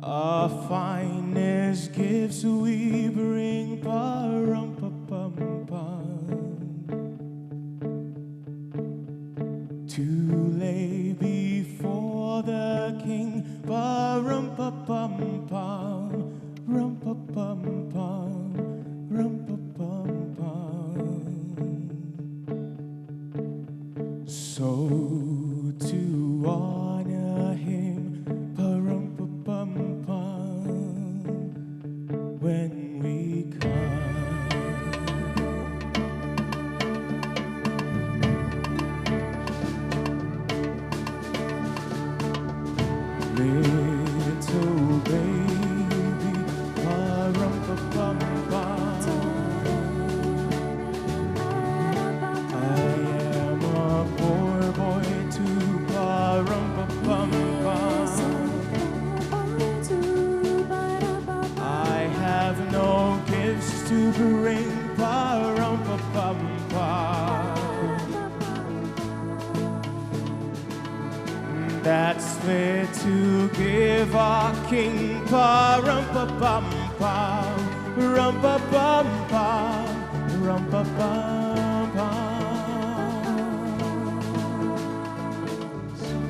Our finest gifts we bring, pa-rum-pa-pum-pum, to lay before the King, pa-rum-pa-pum-pum, rum-pa-pum-pum, rum-pa-pum-pum. So to honor him, pa-rum-pa-pum-pum, when we come. Little baby, pa-rum-pa-pum-pum. I am a poor boy too, pa-rum-pa-pum-pum. I have no gifts to bring, pa-rum-pa-pum-pum. That's fair to give our King, pa-rum-pa-pum-pum, rum-pa-pum-pum, rum-pa-pum-pum.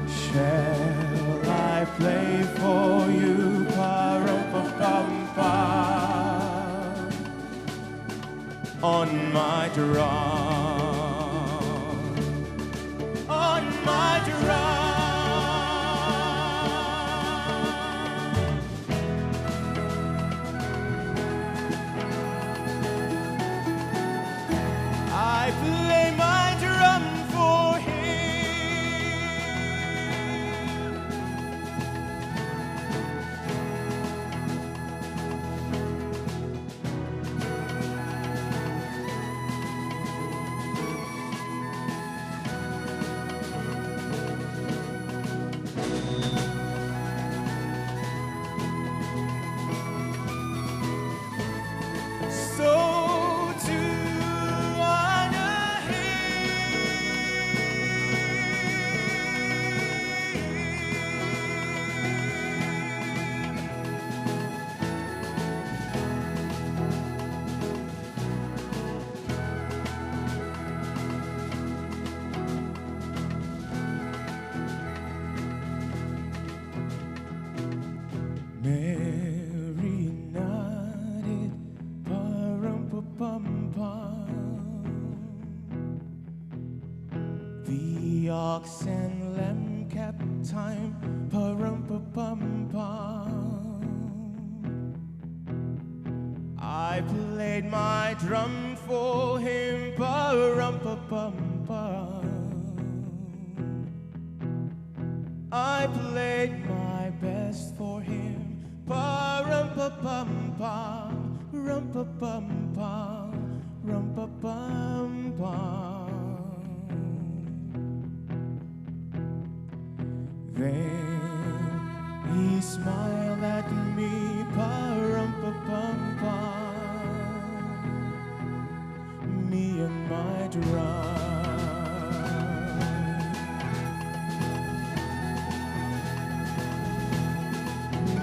Shall I play for you, pa-rum-pa-pum-pum, on my drum, on my drum? I play my drum for him. So to honor him. Mary nodded, pa-rum-pa-pum-pum. The ox and lamb kept time, pa-rum-pa-pum-pum. I played my drum for him, pa-rum-pa-pum-pum. I played my best for him, pa-rum-pa-pum-pum, rum-pa-pum-pum, rum-pa-pum-pum. Then he smiled at me, pa-rum-pa-pum-pum, me and my drum.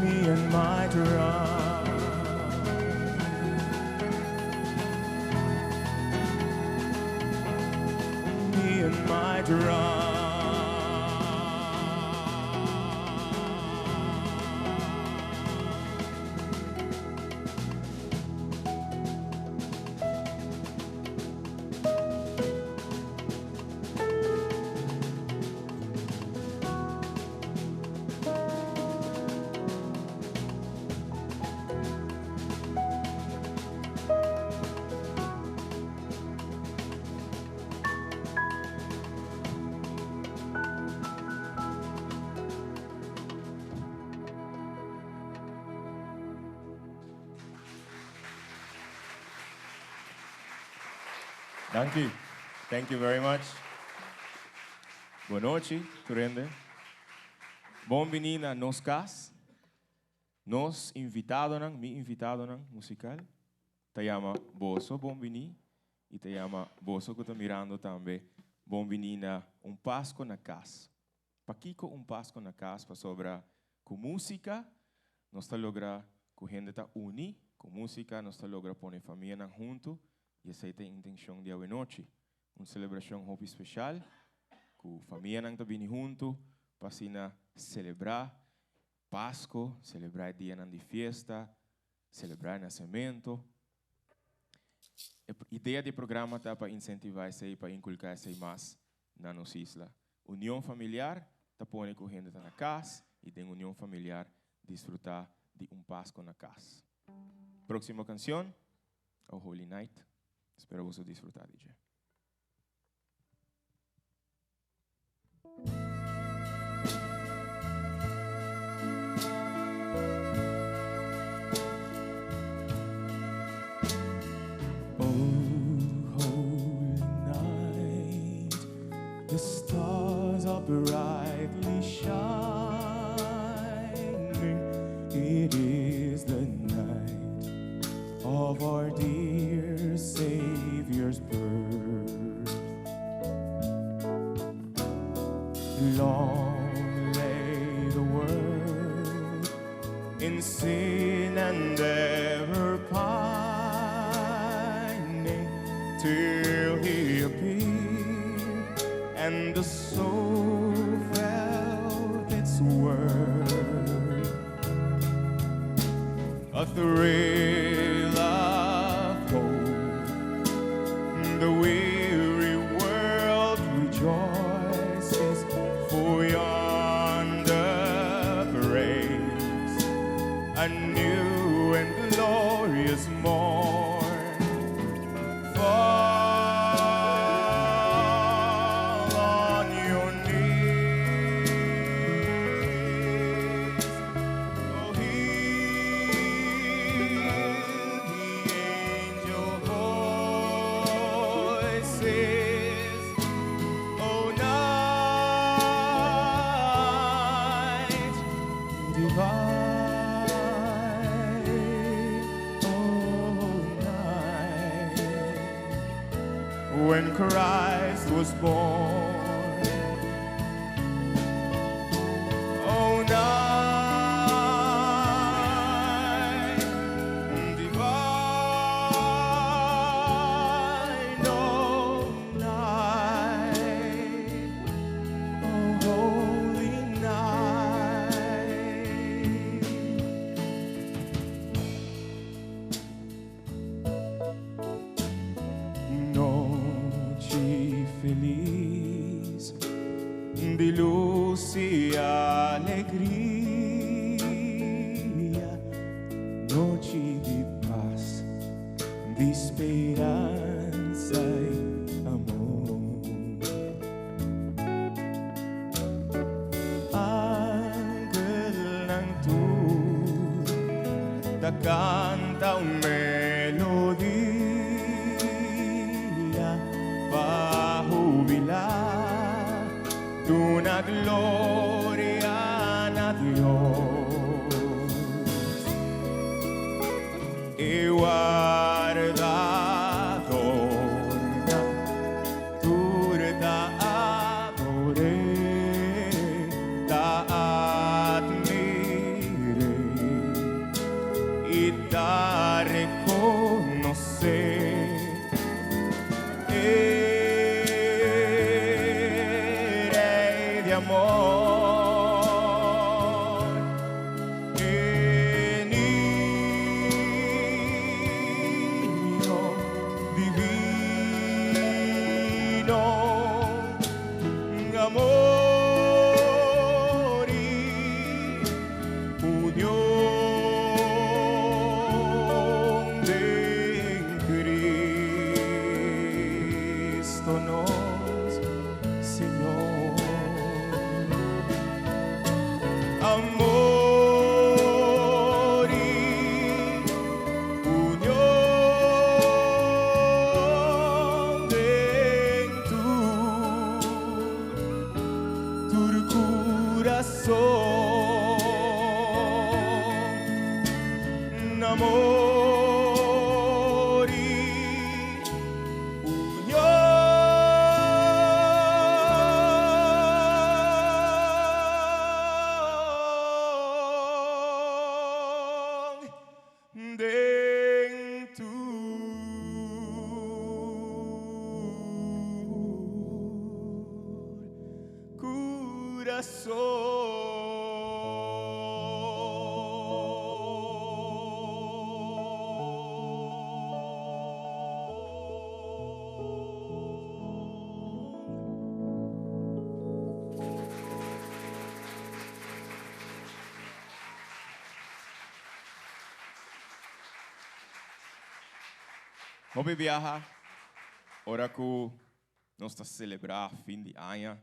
Me and my drum. Me and my drum. Thank you. Thank you very much. Bon nochi, tur hende. Bon bini na nos cas. Nos invitadonan, mi invitadonan musical, ta yama boso bon bini y ta yama boso cu ta mirando tambe bon bini na Un Pasco na Cas. Pakico Un Pasco na Cas? Pasobra cu musica. Nos ta logra ku hende ta uni, ku músika nos ta logra pone famianan huntu i esei ta e intenshon di awenochi. Un selebrashon hopi speshal ku famianan ta bini huntu pa asina selebrá Pasko, selebrá e dianan di fiesta, selebrá e nasementu. E idea di e programa ta pa insentivá esei, pa inkulká esei mas na nos isla. Union familiar ta pone ku hende ta na kas i den union familiar disfrutá di un Pasko na kas. Próksimo kansion, O Holy Night. Spero boso disfrutá di dje. O holy night, the stars are brightly shining. It is the night of our dear Savior's birth. Long lay the world in sin and error pining till he appeared and the soul felt its worth. A thrill of hope, the weary world rejoices, for yonder breaks a new and glorious morn. Fall on your knees, oh, hear the angel voices. Oh, night divine, oh, night when Christ was born. Oh, night divine, oh, night, oh, holy night. Nochi felis di lus i alegria, nochi di pas, di speransa i amor. Angelnan tur ta kanta un melodia pa hubilá, duna gloria na Dios. E wardadornan tur ta ador'é, ta admir'é i ta rekonosé e Rei di amor, e Niño divino, amor i union den Cristo nos Señor. Amor i union den tur kurason. Amor i union. Kurason. Hopi biaha, ora ku nos ta selebrá fin di aña,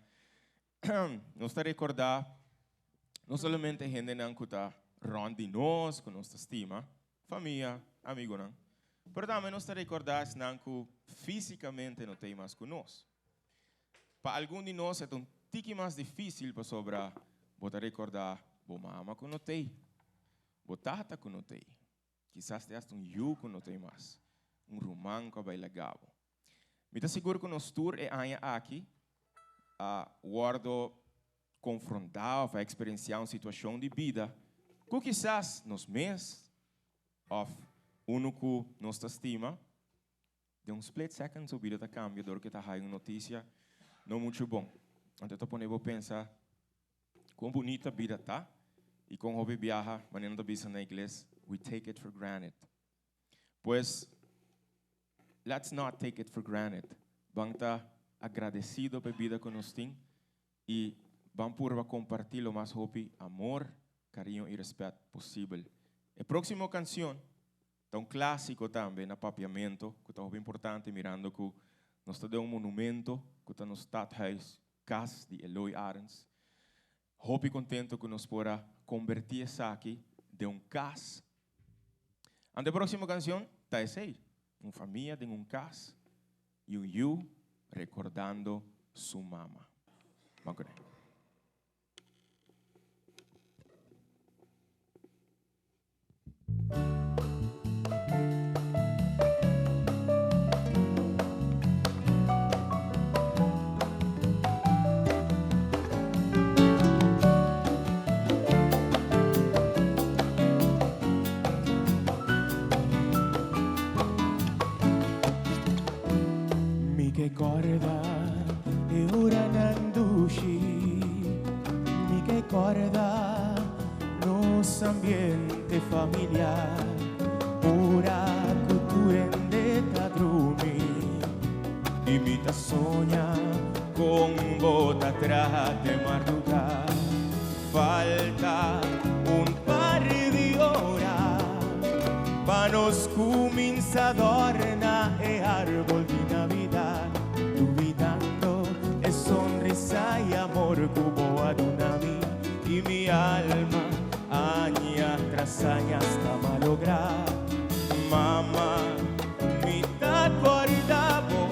nos ta rekordá no solamente hendenan ku ta rònt di nos, ku nos ta stima, famia, amigunan, pero tambe nos ta rekordá esnan ku físikamente no ta ei mas ku nos. Pa algun di nos e ta un tiki mas difísil pasobra bo ta rekordá bo mama ku no ta ei, bo tata ku no ta ei, kisas te asta un yu ku no ta ei mas, un ruman ku a bai laga bo. Mi ta sigur ku nos tur e aña aki a wòrdu konfrontá òf a eksperensiá un situashon di bida ku kisas nos mes òf unu ku nos ta stima, Den un split second su bida ta cambia dor cu e ta haya un noticia no mucho bon. Anto e ta pone bo pensa con bunita bida ta y con hopi biaha, manera nan ta bisa na ingles, we take it for granted. Pues, let's not take it for granted. Ban ta agradecido pa e bida cu nos tin y ban purba comparti lo mas hopi amor, cariño y respet posibel. E proximo cancion Ta un clásico tambe na Papiamento cu ta hopi importante mirando cu nos ta den un monumento cu ta nos stadhuis, cas di Eloy Arends. Hopi contento cu nos por a conberti esaki den un cas. Anto e proximo cancion ta esey, un famia den un cas y un yiu recordando su mama. Ban cu ne. Mi ke kòrda e oranan dushi, mi ke kòrda Nos ambiente familiar, ora cu tur hende ta drumi y mi ta soña con bo ta traha te marduga. Falta un par di ora pa nos cuminsa dorna e arbol di Navidad, dubidando e sonrisa y amor cu bo a duna mi. I mi alma aña tras aña sta malográ. Mama, mi ta kòrda bo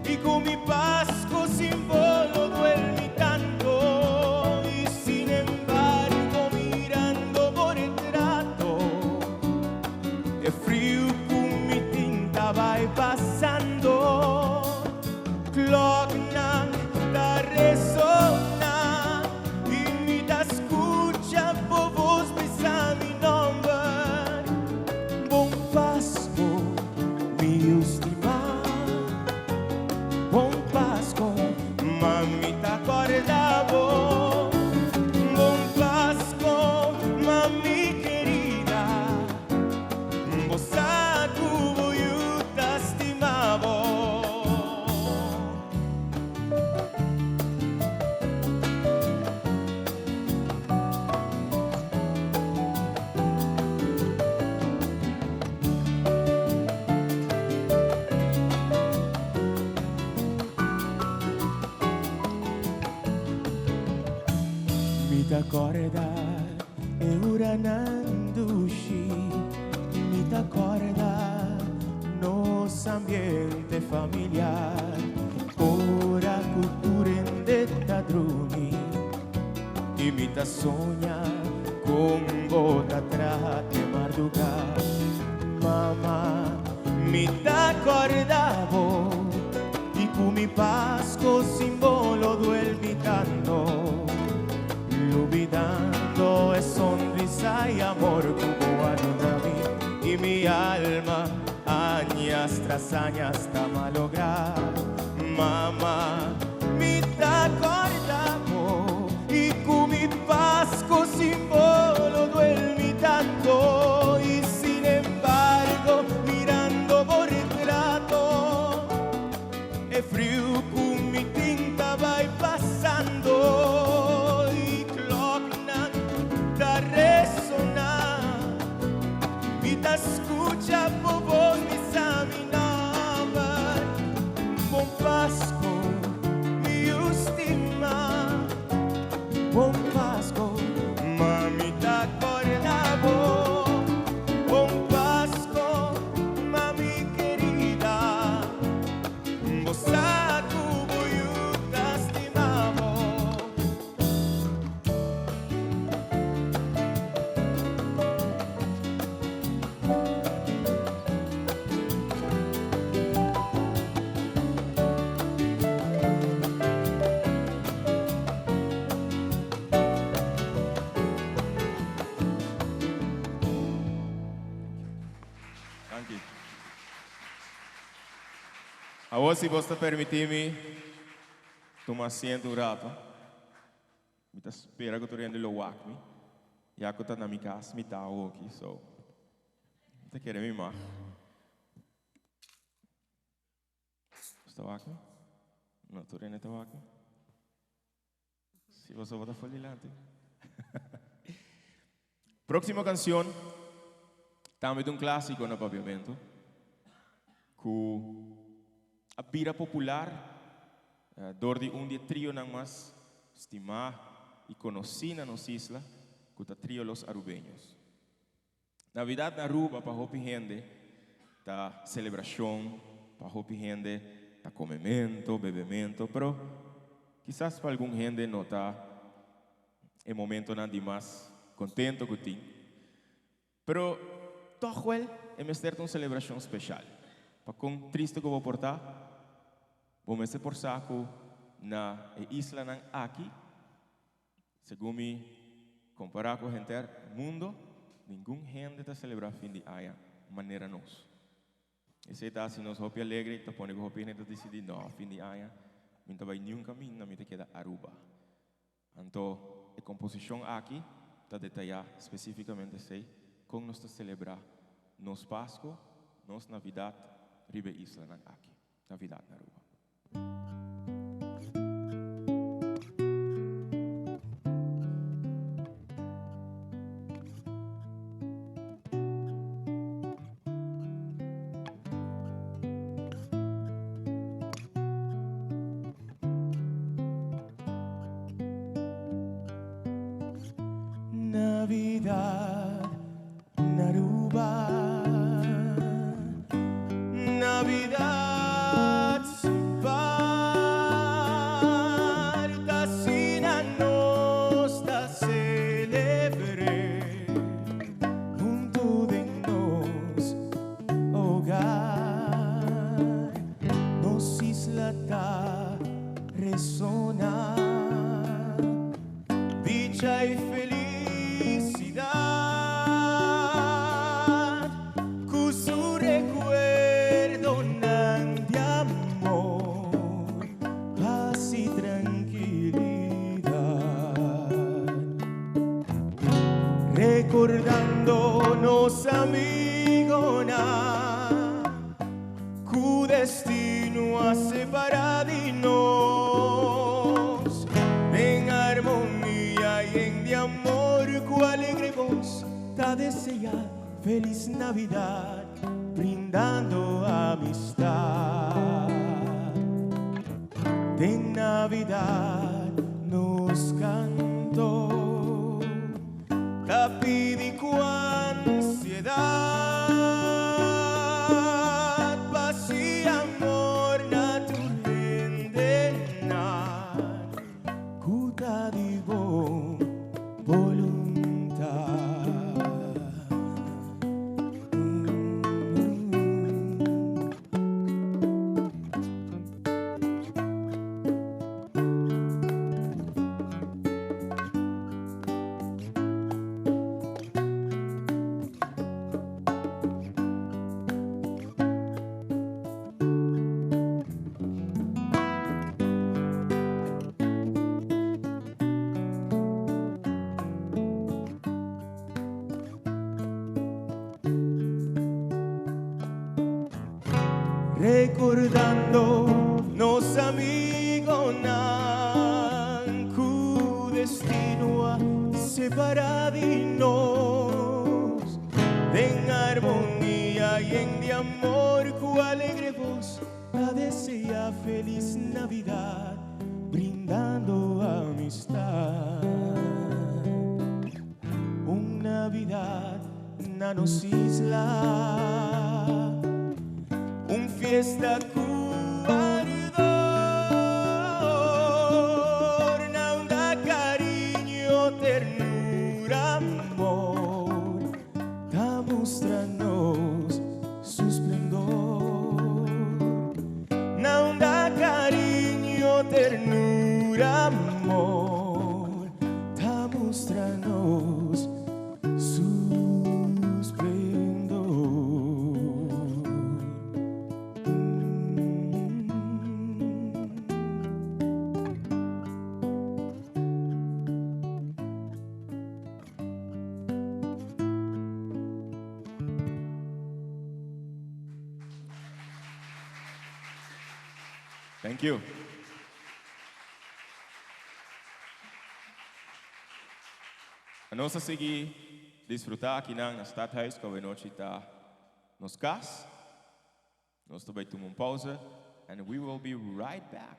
i ku mi Pasku sin bo lo duel mi tanto. I sin embargo mirando bo retrato, e friu ku mi tin ta bai pasando. Kloknan ta resoná i mi ta skucha bo bos bisa mi nòmber. Bon Pasko, mi yu stimá. Bon Pasko, mami ta kòrda bo. Bon Pasko, mami kerida. Bo sa ku bo yu ta stima bo. Mi ta kòrda e uranan dushi, mi ta kòrda nos ambiente familiar, ora ku tur hende ta drumi i mi ta soña kon bo ta traha te mardugá. Mama, mi ta kòrda bo i ku mi Pasko sin bo lo duel mi tanto. Lubidando e sonrisa y amor cu bo a duna mi y mi alma añas tras añas ta malogra. Mama, mi ta corda bo. ta scucha bo voz bisa mi nomber. Bon Pasco, mi stima. Bon Pasco, mami ta corda bo. Bon Pasco, mami querida. Bo sa cu bo ta stima bo. Thank you. Awor si bo ta permiti mi tuma asiento un rato. Mi ta spera cu tur hende lo wak mi. Ya cu ta na mi cas, mi ta aki, so. Mi ta kere mi mag. Ta wak mi? No, tur hende ta wak mi? Si bo ta for dilanti. Proximo cancion, tambe un clasico na Papiamento, cu a bira popular door di un di e trionan mas stima y conoci na nos isla, cu ta Trio Los Arubeños. Navidad na Aruba pa hopi hende ta celebracion, pa hopi hende ta comemento, bebemento, pero kisas pa algun hende no ta e momentonan di mas contento cu tin. Pero toch wel e mester un celebracion special. Pa con triste cu bo por ta, bo mester por sa cu na e islanan aki, segun mi compara cu henter mundo, ningun hende ta celebra fin di aña manera nos. Esey ta haci nos hopi alegre, ta pone cu hopi hende ta dicidi, no, fin di aña, mi ta bay niun caminda, mi ta keda Aruba. Anto, e composicion aki ta detaya specificamente esey, con nos ta celebra nos Pasco, nos Navidad, riba e islanan aki. Navidad na Aruba. Navidad na Aruba. Navidad sin par, asina nos ta celebr'e hunto den nos hogar. Nos isla ta resona dicha y felicidad, cu su recuerdonan di amor, paz y tranquilidad. Recordando nos amigonan, cu destino a separa di nos, den armonia y en di amor, cu alegre voz ta desea feliz Navidad, brindando amistad. Den Navidad nos canto ta pidi cu ansiedad, paz y amor na tur hendenan, cu ta di bon voluntad. Recordando nos amigonan, cu destino a separa di nos, den armonia yen di amor ku alegre voz ta desea Feliz Navidad brindando amistad. Un Navidad na nos isla, un fiesta ku ardor, na unda cariño, ternura, amor, ta mustra nos su esplendor. Na unda cariño, ternura, amor, ta mustra nos su esplendor. Thank you. Nos ta sigui disfruta aki na Stadhuis, cu anochi ta nos cas. Nos ta bay tuma un pausa and we will be right back.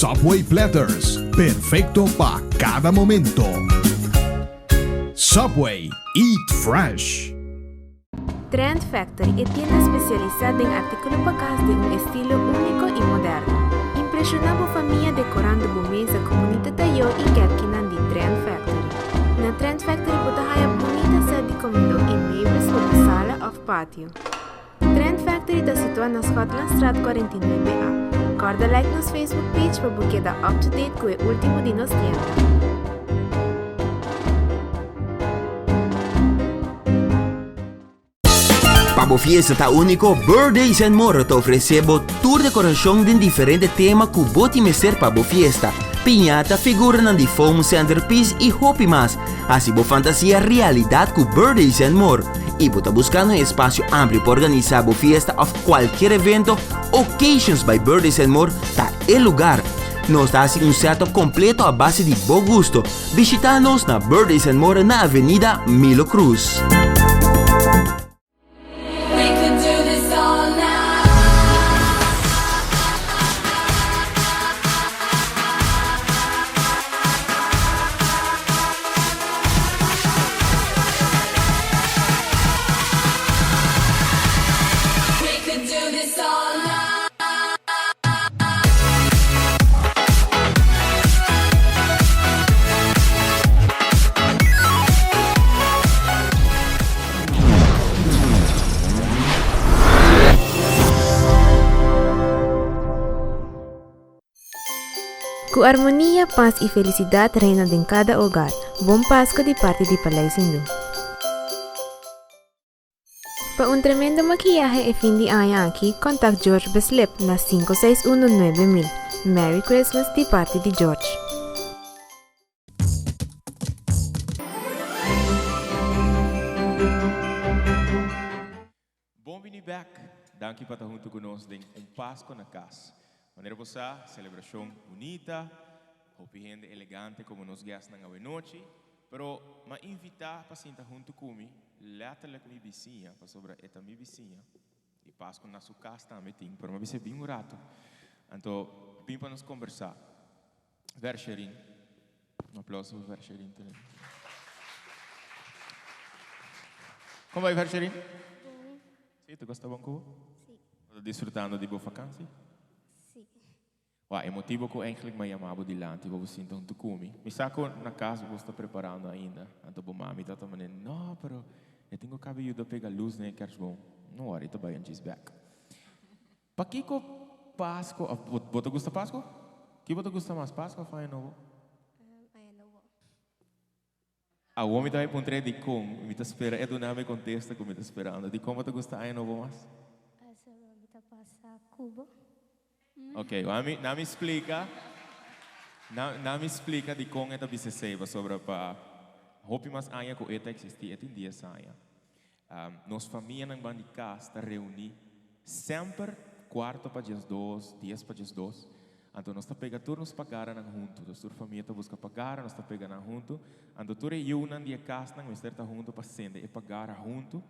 Subway Platters, perfecto pa cada momento. Subway, eat fresh. Trend Factory e tienda especialisa den articulo pa cas den un estilo unico y moderno. Impresiona bo famia decorando bo mesa cu bunita tayo y kerkinan di Trend Factory. Na Trend Factory bo ta haya bunita set di comedor y meubels pa bo sala of patio. Trend Factory ta situa na Schotlandstraat 49A. Corda like nos Facebook page pa bo keda up to date cu e ultimo di nos tienda. Pa bo fiesta ta úniko, Birthdays and More ta ofresé bo tur dekorashon den diferente tema ku bo tin mester pa bo fiesta. Piñata, figuranan di foam, centerpiece i hopi mas. Hasi bo fantasia realidat ku Birthdays and More. I bo ta buskando un espasio amplio pa organisá bo fiesta òf kualkier evento? Occasions by Birthdays and More ta e lugar! Nos ta hasi un setup kompleto a base di bo gusto. Bishita nos na Birthdays and More na Avenida Milo Cruz. Ku armonia, pas i felisidat reina den kada hogar. Bon Pasko di parti di Paleis Hindú. Pa un tremendo makiyahe e fin di aña aki, kontak George Beslip na sinku seis uno 9000. Merry Christmas di parti di George. Bon bini bek. Danki pa ta hunto cu nos den Un Pasco na Cas. Manera bo sa, celebracion bunita, hopi hende elegante como nos guestnan awenochi, pero m'a invita pa sinta hunto cu mi, letterlijk mi bisiña, pasobra e ta mi bisiña, y Pasco na su cas tambe tin, pero m'a bisa bin un rato. Anto, bin pa nos combersa. Versherin. Un aplauso pa Versherin tambe. Con bai Versherin? Bon. Si, tu gosta bon cu bo? Si. Bo ta disfrutando di bo vakantie? Si. Wak, e motibo cu eigenlijk mi a yama bo dilanti pa bo sinta hunto cu mi, mi sa cu na cas bo sta preparando ainda, anto bo mami ta ta manera, no, pero e tin cu caba yuda pega luz den e kerstboom. No worry, ta bay un djis bek. Pakico Pasco, of bo ta gusta Pasco? Ki bo ta gusta mas, Pasco of Aña Nobo? Aña Nobo. Awor mi ta bay puntra dicon, mi ta spera e duna mi contesta cu mi ta sperando. Dicon bo ta gusta Aña Nobo mas? Pasobra mi ta pasa. pasa ku bo. Ok, ami, nami splika, na, nami splika dikon e ta bisa esei, pasobra pa hopi mas aña ku e ta eksistí, e tin dies aña. Nos famianan ban di kas ta reuní semper kuarto pa diesdos, dies pa diesdos. Anto nos ta pega tur nos pagaranan huntu. Nos tur famia ta buska pagara, nos ta pega nan huntu. Anto tur e yunan di e kasnan mester ta huntu pa sende e pagara huntu.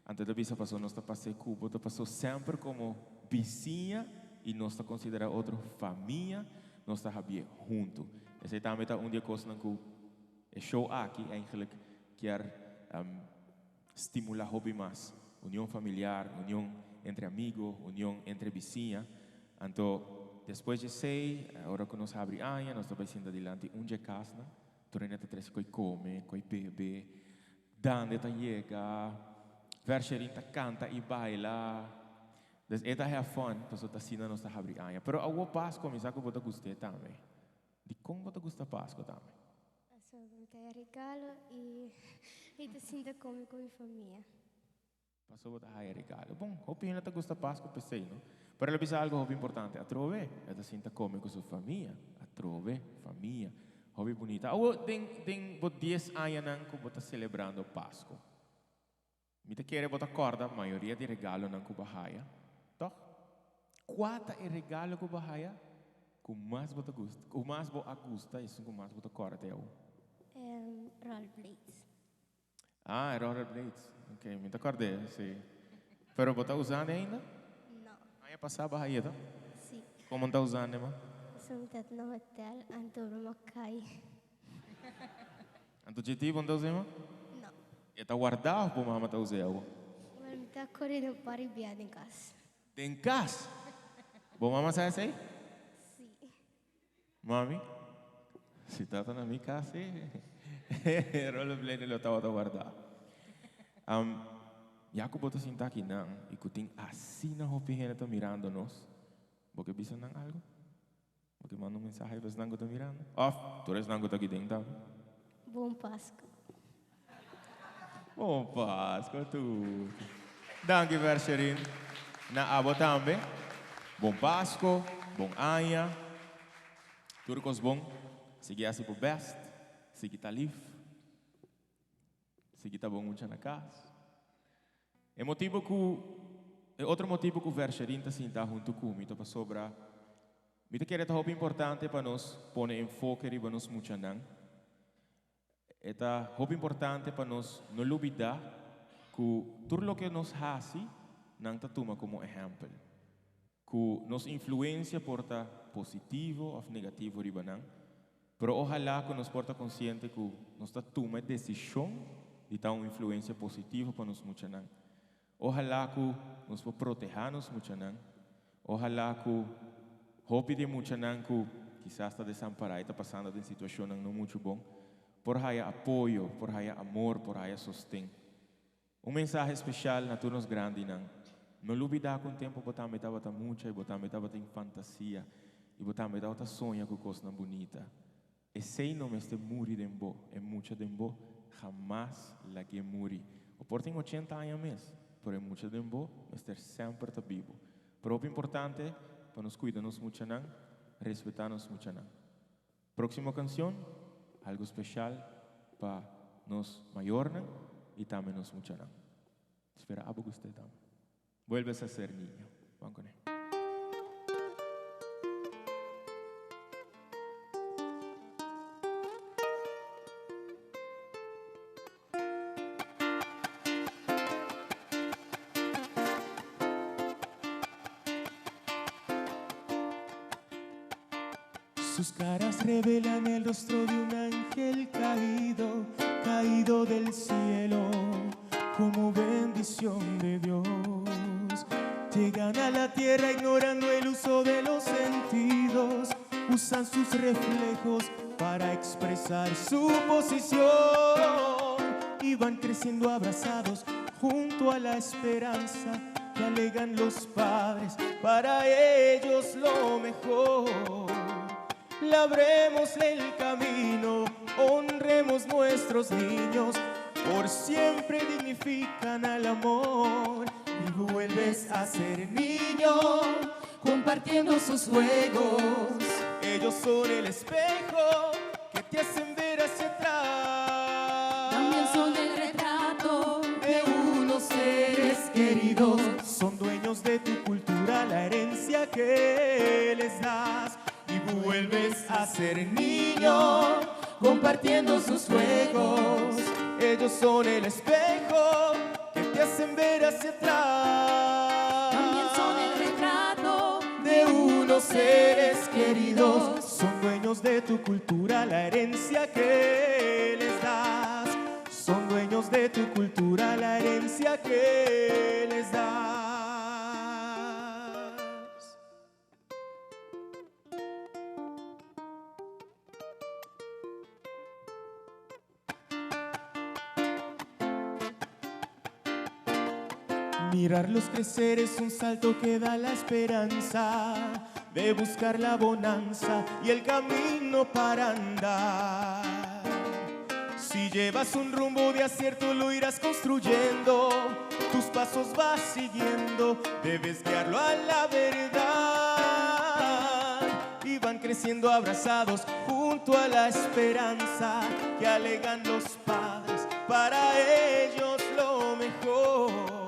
Anto e ta bisa pasobra nos ta pas'é ku bo ta pasó semper komo bisiña i nos ta konsiderá otro famia, nos ta habié huntu. Esei tambe ta un di e kosnan ku e show aki eigenlijk kier stimulá hopi mas union familiar, union entre amigo, union entre bisiña. Anto despues di esei, ora ku nos habri aña, nos ta bai sinta dilanti un dje kasnan. Tur hende ta trese koi kome, koi bebe. Dande ta yega, Versherin ta kanta i baila. Dus e ta have fun, pasobra ta asina nos ta habri aña. Pero awor Paskua, mi sa ku bo ta gust'é tambe. Dikon bo ta gusta Paskua tambe? Pasobra mi ta haya regalo i mi ta sinta kome ku mi famia. Pasobra bo ta haya regalo. Bon, hopi hende ta gusta Pasku p'esei, no? Pero el a bisa algu hopi importante. Atrobe e ta sinta kome ku su famia. Atrobe, famia. Hopi bunita. Awor, den, den bo dies añanan ku bo ta selebrando Pasku, mi ta kere bo ta kòrda mayoria di regalonan ku bo a haya, tòg? Kua ta e regalo ku bo a haya ku mas bo ta gusta, ku mas bo a gusta, esun ku mas bo ta kòrda te awor? Rollerblades. Ah, e rollerblades. Ok, mi ta kòrd'é, sí. Pero bo ta usando ainda? No. Aña pasá bo a haye to? Sí. Komo ta usando ma? Pasobra mi ta na hotel, anto mi a kai. Anto dje bo no ta us'é ma? No. E ta wardá òf bo mama ta us'é awor? Bueno, mi ta kore un par di bia den kas. Den kas? Bo mama sa esei? Sí. Mami, si tata na mi cas si, rollerblade lo tabata warda. Um, ya cu bo ta sinta aki nan y cu tin asina hopi hende ta mirando nos, bo ke bisa nan algo? Bo ke manda un mensahe pa esnan cu ta mirando? Of tur esnan cu ta aki den tambe? Bon Pascu. Bon Pascua tur. Danki Versherin. Na abo tambe. Bon Pasco, bon aña. Tur cos bon. Sigui haci bo best. Sigui ta lif. Sigui ta bon mucha na cas. E motibo cu, e otro motibo cu Versherin ta sinta hunto cu mi ta pasobra mi ta kere ta hopi importante pa nos pone enfoke riba nos muchanan. E ta hopi importante pa nos no lubidá ku tur loke nos hasi, nan ta tuma komo ehèmpel. Ku nos influensia por ta positivo òf negativo riba nan, pero ohalá ku nos por ta konsiente ku nos ta tuma e desishon di ta un influensia positivo pa nos muchanan. Ohalá ku nos por protehá nos muchanan. Ohalá ku hopi di e muchanan ku kisas ta desampará i ta pasando den situashonnan no muchu bon, por haya apoyo, por haya amor, por haya sosten. Un mensahe speshal na tur nos grandinan, No lubidá ku un tempu bo tambe tabata mucha i bo tambe tabatin fantasia i bo tambe tabata soña ku kosnan bunita. Esei no mester muri den bo, e mucha den bo hamas lag'é muri. Bo por tin ochenta aña mes, pero e mucha den bo mester semper ta bibu. Pero hopi importante pa nos cuida nos muchanan, respeta nos muchanan. Proximo cancion, algo special pa nos mayornan y tambe nos muchanan. Spera abo gust'é tambe. Vuelves a ser niño. Ban kuné. Sus caras revelan el rostro de un ángel caído, caído del cielo, como bendición de Dios. Llegan a la tierra ignorando el uso de los sentidos, usan sus reflejos para expresar su posición y van creciendo abrazados junto a la esperanza que alegan los padres, para ellos lo mejor. Labremos el camino, honremos nuestros niños, por siempre dignifican al amor. Y vuelves a ser niño, compartiendo sus juegos. Ellos son el espejo que te hacen ver hacia atrás. También son el retrato de unos seres queridos. Son dueños de tu cultura, la herencia que les das. Y vuelves a ser niño, compartiendo sus juegos. Ellos son el espejo que te hacen ver hacia atrás. También son el retrato de unos seres queridos. Son dueños de tu cultura, la herencia que les das. Son dueños de tu cultura, la herencia que les das. Mirarlos crecer es un salto que da la esperanza de buscar la bonanza y el camino para andar. Si llevas un rumbo de acierto lo irás construyendo, tus pasos vas siguiendo, debes guiarlo a la verdad. Y van creciendo abrazados junto a la esperanza que alegan los padres, para ellos lo mejor.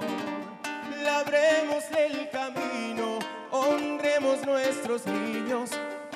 Labremos el camino, honremos nuestros niños,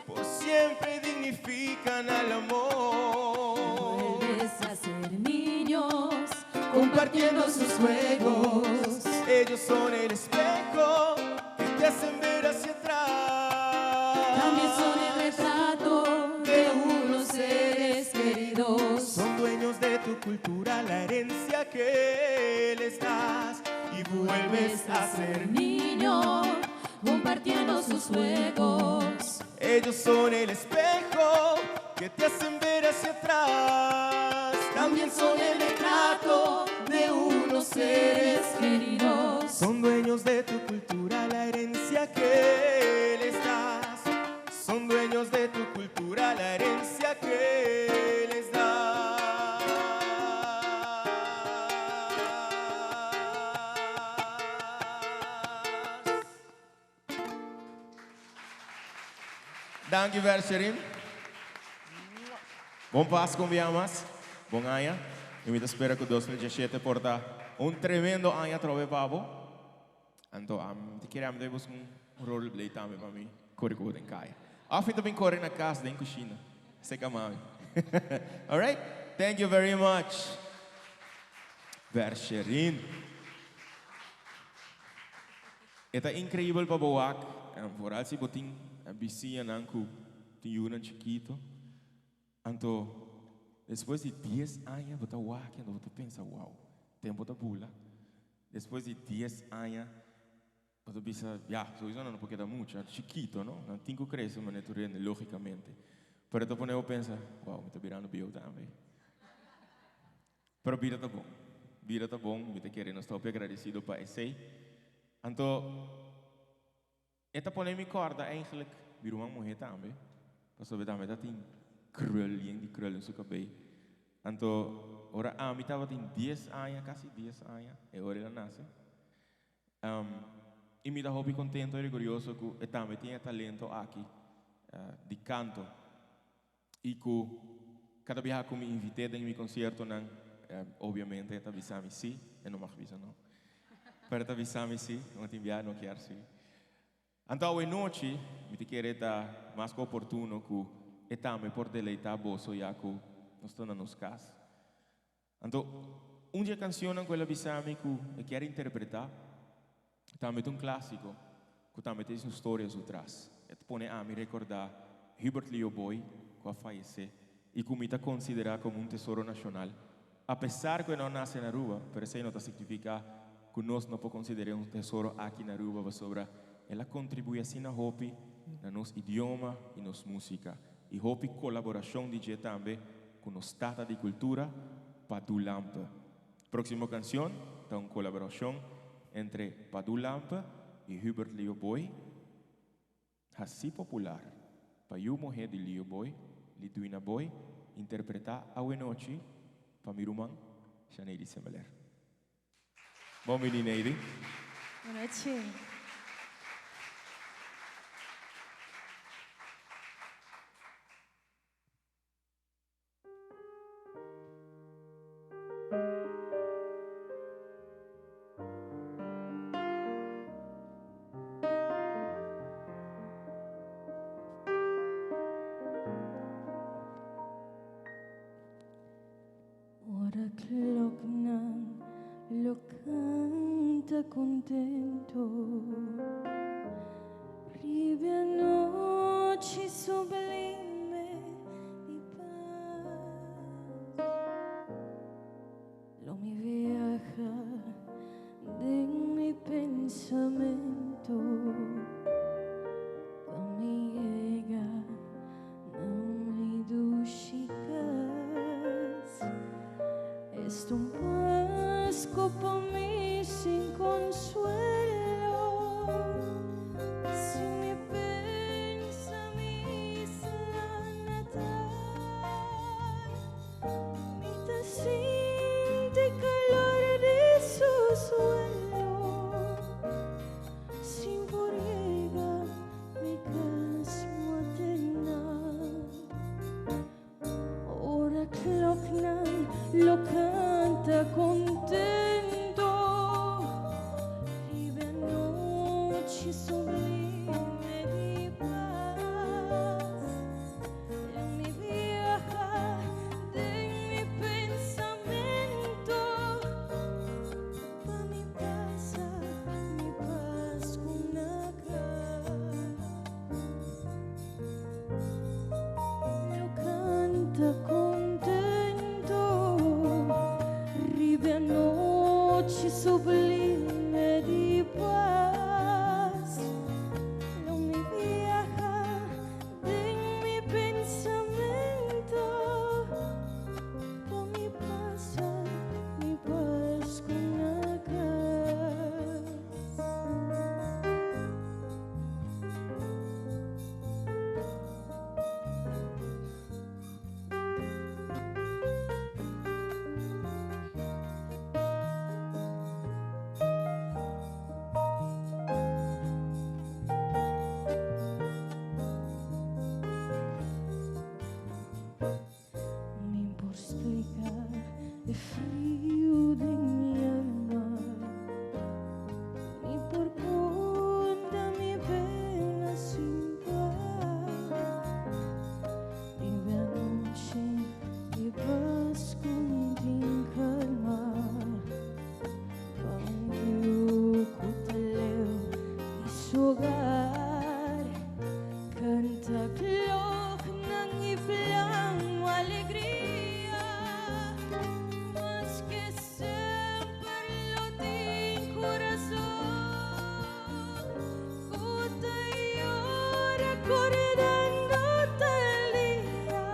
por siempre dignifican al amor. Vuelves a ser niños, compartiendo sus juegos. Ellos son el espejo que te hacen ver hacia atrás. También son el retrato de unos seres queridos. Son dueños de tu cultura, la herencia que les das. Y vuelves a ser niño, compartiendo sus juegos. Ellos son el espejo que te hacen ver hacia atrás. También son el retrato de unos seres queridos. Son dueños de tu cultura, la herencia que les das. Son dueños de tu cultura, la herencia que les das. Danki Versherin. Bon Pasco un mas. Bon aña. Y mi ta spera cu 2017 por ta un tremendo aña trobe pa bo. Anto, mi kier ami un rollerblade tambe pa mi core cu den caya. Of tambe core na cas den cushina. Seca mami. All right? Thank you very much. Versherin. Ta increibel pa bo wak, vooral si bo tin bisiñanan cu tin yiunan chikito. Anto, despues di 10 aña, bo ta wak, anto bo ta pensa, wow, tempo ta bula. Despues di 10 aña, bo ta bisa, ja, sowieso no por keda mucho, chikito, no? Nan tin cu crece, mas naturalmente, logicamente. Pero ta pone pensa, wow, mi ta birando bieu tambe. Pero bida ta bon. Bida ta bon, mi ta kere nos ta agradecido pa esey. Anto, e ta pone mi corda eigenlijk, mi ruman muhe tambe. Pasobra tambe tabatin krul, yen di krul den su cabey. Anto, ora ami tabatin 10 aña, casi 10 aña, e ora el a nace. Y mi ta hopi contento y orguyoso cu e tambe tin e talento aki di canto. Y cu cada biaha cu mi invit'e den mi conciertonan, obviamente ta bisa mi si, e no mag bisa no. Pero ta bisa mi si, no tin biaha no kier si. Anto awe nochi, mi ta kere ta mas cu oportuno cu e tambe por deleita boso ya cu nos ta na nos cas. Anto, un di e cancionnan cu el a bisa mi cu e kier interpreta, tambe ta un clasico, cu tambe tin su historia su tras. E ta pone ami recorda Hubert Leo Boy, cu a fayece, y cu mi ta considera como un tesoro nacional. A pesar cu e no a nace na Aruba, pero esey no ta significa cu nos no por considera un tesoro aki na Aruba, pasobra el a contribui asina hopi na nos idioma y nos musica. Y hopi colaboracion di dje tambe cu nos tata di cultura, Padu Lampe. Proximo cancion ta un colaboracion entre Padu Lampe y Hubert Leo Boy, haci popular pa yiu muhe di Leo Boy, Liduina Boy, interpreta awe nochi pa mi ruman, Shaneidi Semeleer. Bon bini, Neidi. Bon nochi. Ora kloknan lo canta contento Riba anochi sublime di paz Lo mi viaja den mi pensamento Pa mi yega na mi dushi cas Esta un Pasco pa mi sin consuelo Si mi pensa mi isla natal Mi ta sinti calor di su suelo Sin por yega mi cas maternal Ora kloknan lo canta contento Riba e anochi sublime di paz Lo mi viaha den mi pensamento Pa mi pasa mi Pascu na cas Lo canta contento Riba e anochi sublime di paz Lo mi viaha den mi pensamento Pa mi pasa mi Pascu na cas. Mi por splica e friu den mi alma Mi por conta mi pena sin par Riba anochi di Pascu mi tin calma Pa un yu cu ta leu di su hogar Canta kloknan y plama alegria Maske semper lo tin corazon Cu ta yora cordando tal dia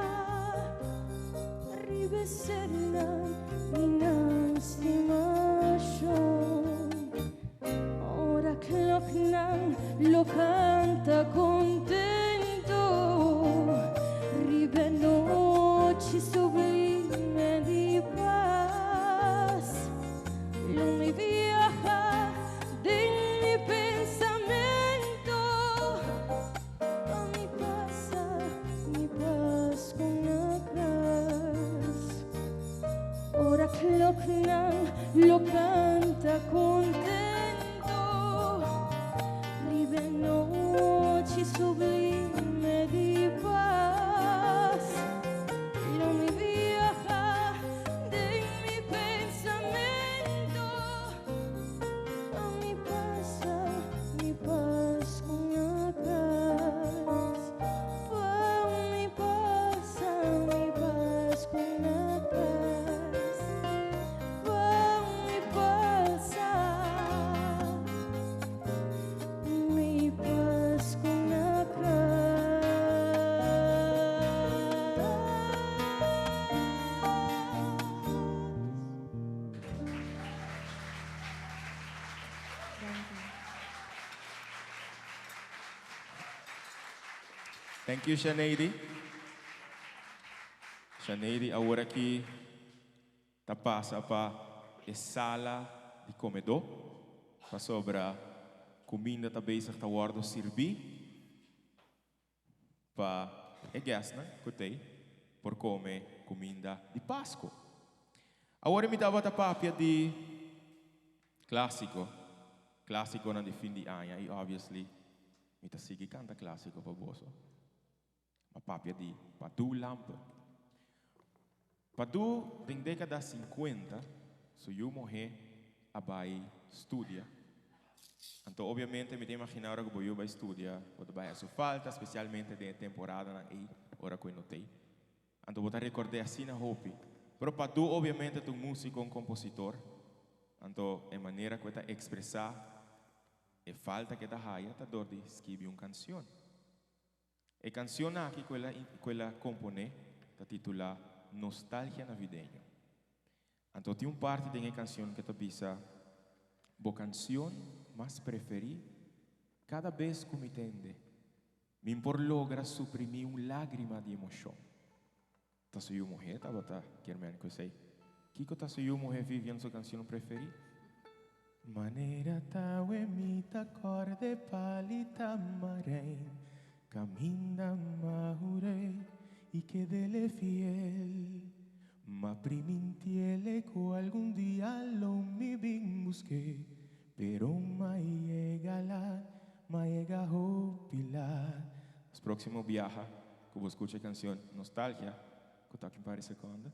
Riba e sernan di nan stimacion Ora kloknan lo canta contento Riba e nochi sublime di paz Lo mi viaha den mi pensamento Pa mi pasa mi Pascu na cas Ora kloknan lo canta contento Riba e nochi sublime di paz Lo mi viaha den mi pensamento Pa mi pasa mi Pascu na cas Pa mi pasa mi Pascu na cas Pa mi pasa mi Pascu na cas. Thank you, Shanady. Shanady awor aki ta pasa pa e sala di comedor. Pasobra kuminda ta bezig ta wòrdu sirbí pa e guestnan ku t'ei por kome kuminda di Pasku. Awor mi tabata papia di klásiko, klásikonan di fin di aña i obviously mi ta sigui kanta klásiko pa boso. M'a papia di Padu Lampe. Padu den dékada sinkuenta su yu mohé a bai studia. Anto obviamente mi ta imaginá ora ku bo yu bai studia bo ta bai a su falta, spesialmente den e temporadanan ei ora ku e no t'ei. Anto bo ta rekord'é asina hopi. Pero Padu obviamente ta un músiko, un kompositor. Anto e manera ku e ta ekspresá e falta ku e ta haya ta dor di skibi un kansion. E kansion aki ku el ku el a komponé ta titulá Nostalgia Navideño. Anto tin un parti den e kansion ku ta bisa, Bo kansion mas preferí, kada bes ku mi tende, mi por logra suprimí un lágrima di emoshon. Ta su yu muhé tabata kier men ku esei. Kiko ta su yu muhé Vivian su kansion preferí? Manera tawe mi ta kòrda e palita marein kaminda mahuré i kedele fiel. M'a primintiele ku algun dia lo mi bin busk'é, pero m'a yega lat, m'a yega hopi lat. Nos próksimo biaha Ku bo skucha e kansion Nostalgia ku ta kin pari sekonda,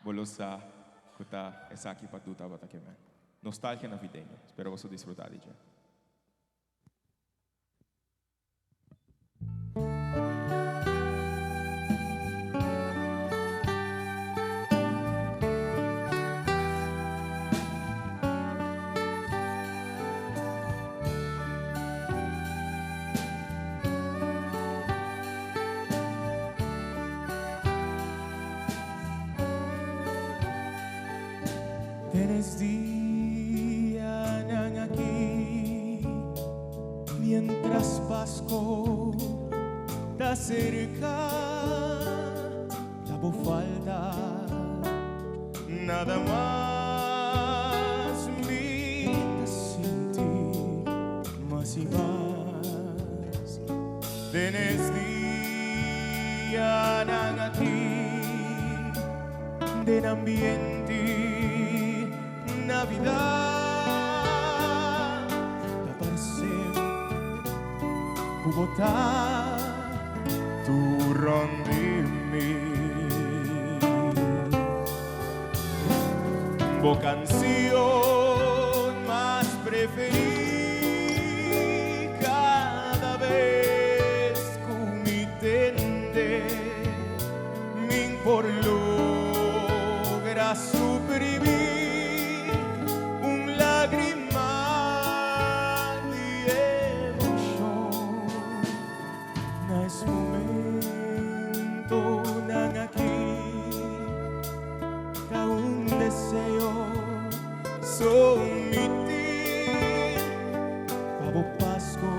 bo lo sa ku ta esaki pa tu tabata ke men. Nostalgia navideño. Spero boso disfruta di dje. Den es dianan aki, mientras Pasco ta serca, ta bo falta nada mas mi ta sinti mas y mas den es dianan aki den ambiente Navidad ta parse cu bo ta tur rond di mi. Bo canción mas preferí cada bes cu mi tende min por logra suprimí un lágrima di emoción na es momentonan aki. Ta un deseo so mi tin pa bo Pasco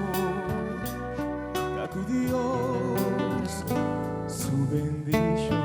ta cu Dios su bendicion.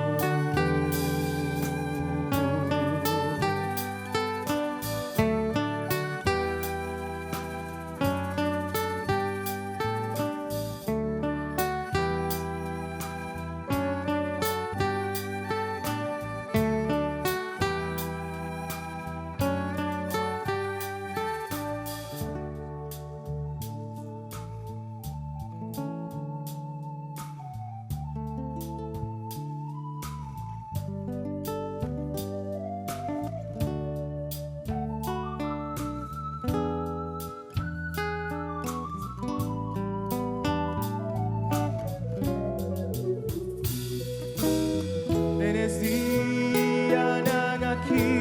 Den es dianan aki,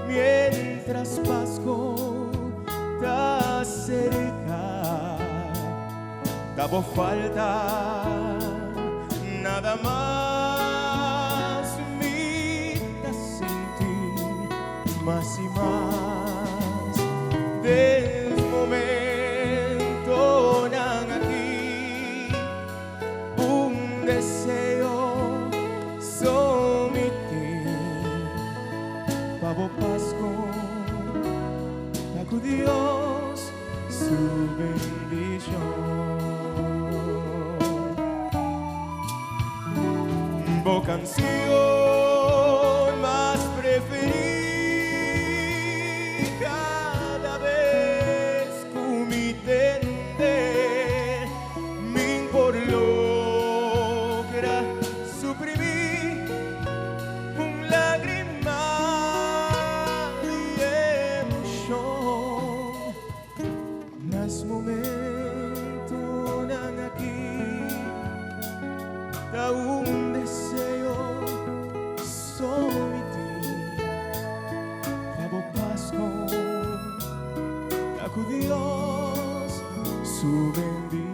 mientras Pasco ta serca, ta bo falta nada mas mi ta sinti mas y mas den momentonan aki un deseo so mi tin pa bo Pasco. Bo canción mas preferi Cada bes cu mi tende Mi'n por logra suprimi Un lagrima di emocion Nas momentonan aki ta un deseo so mi tin pa bo Pasco ta cu Dios su bendicion.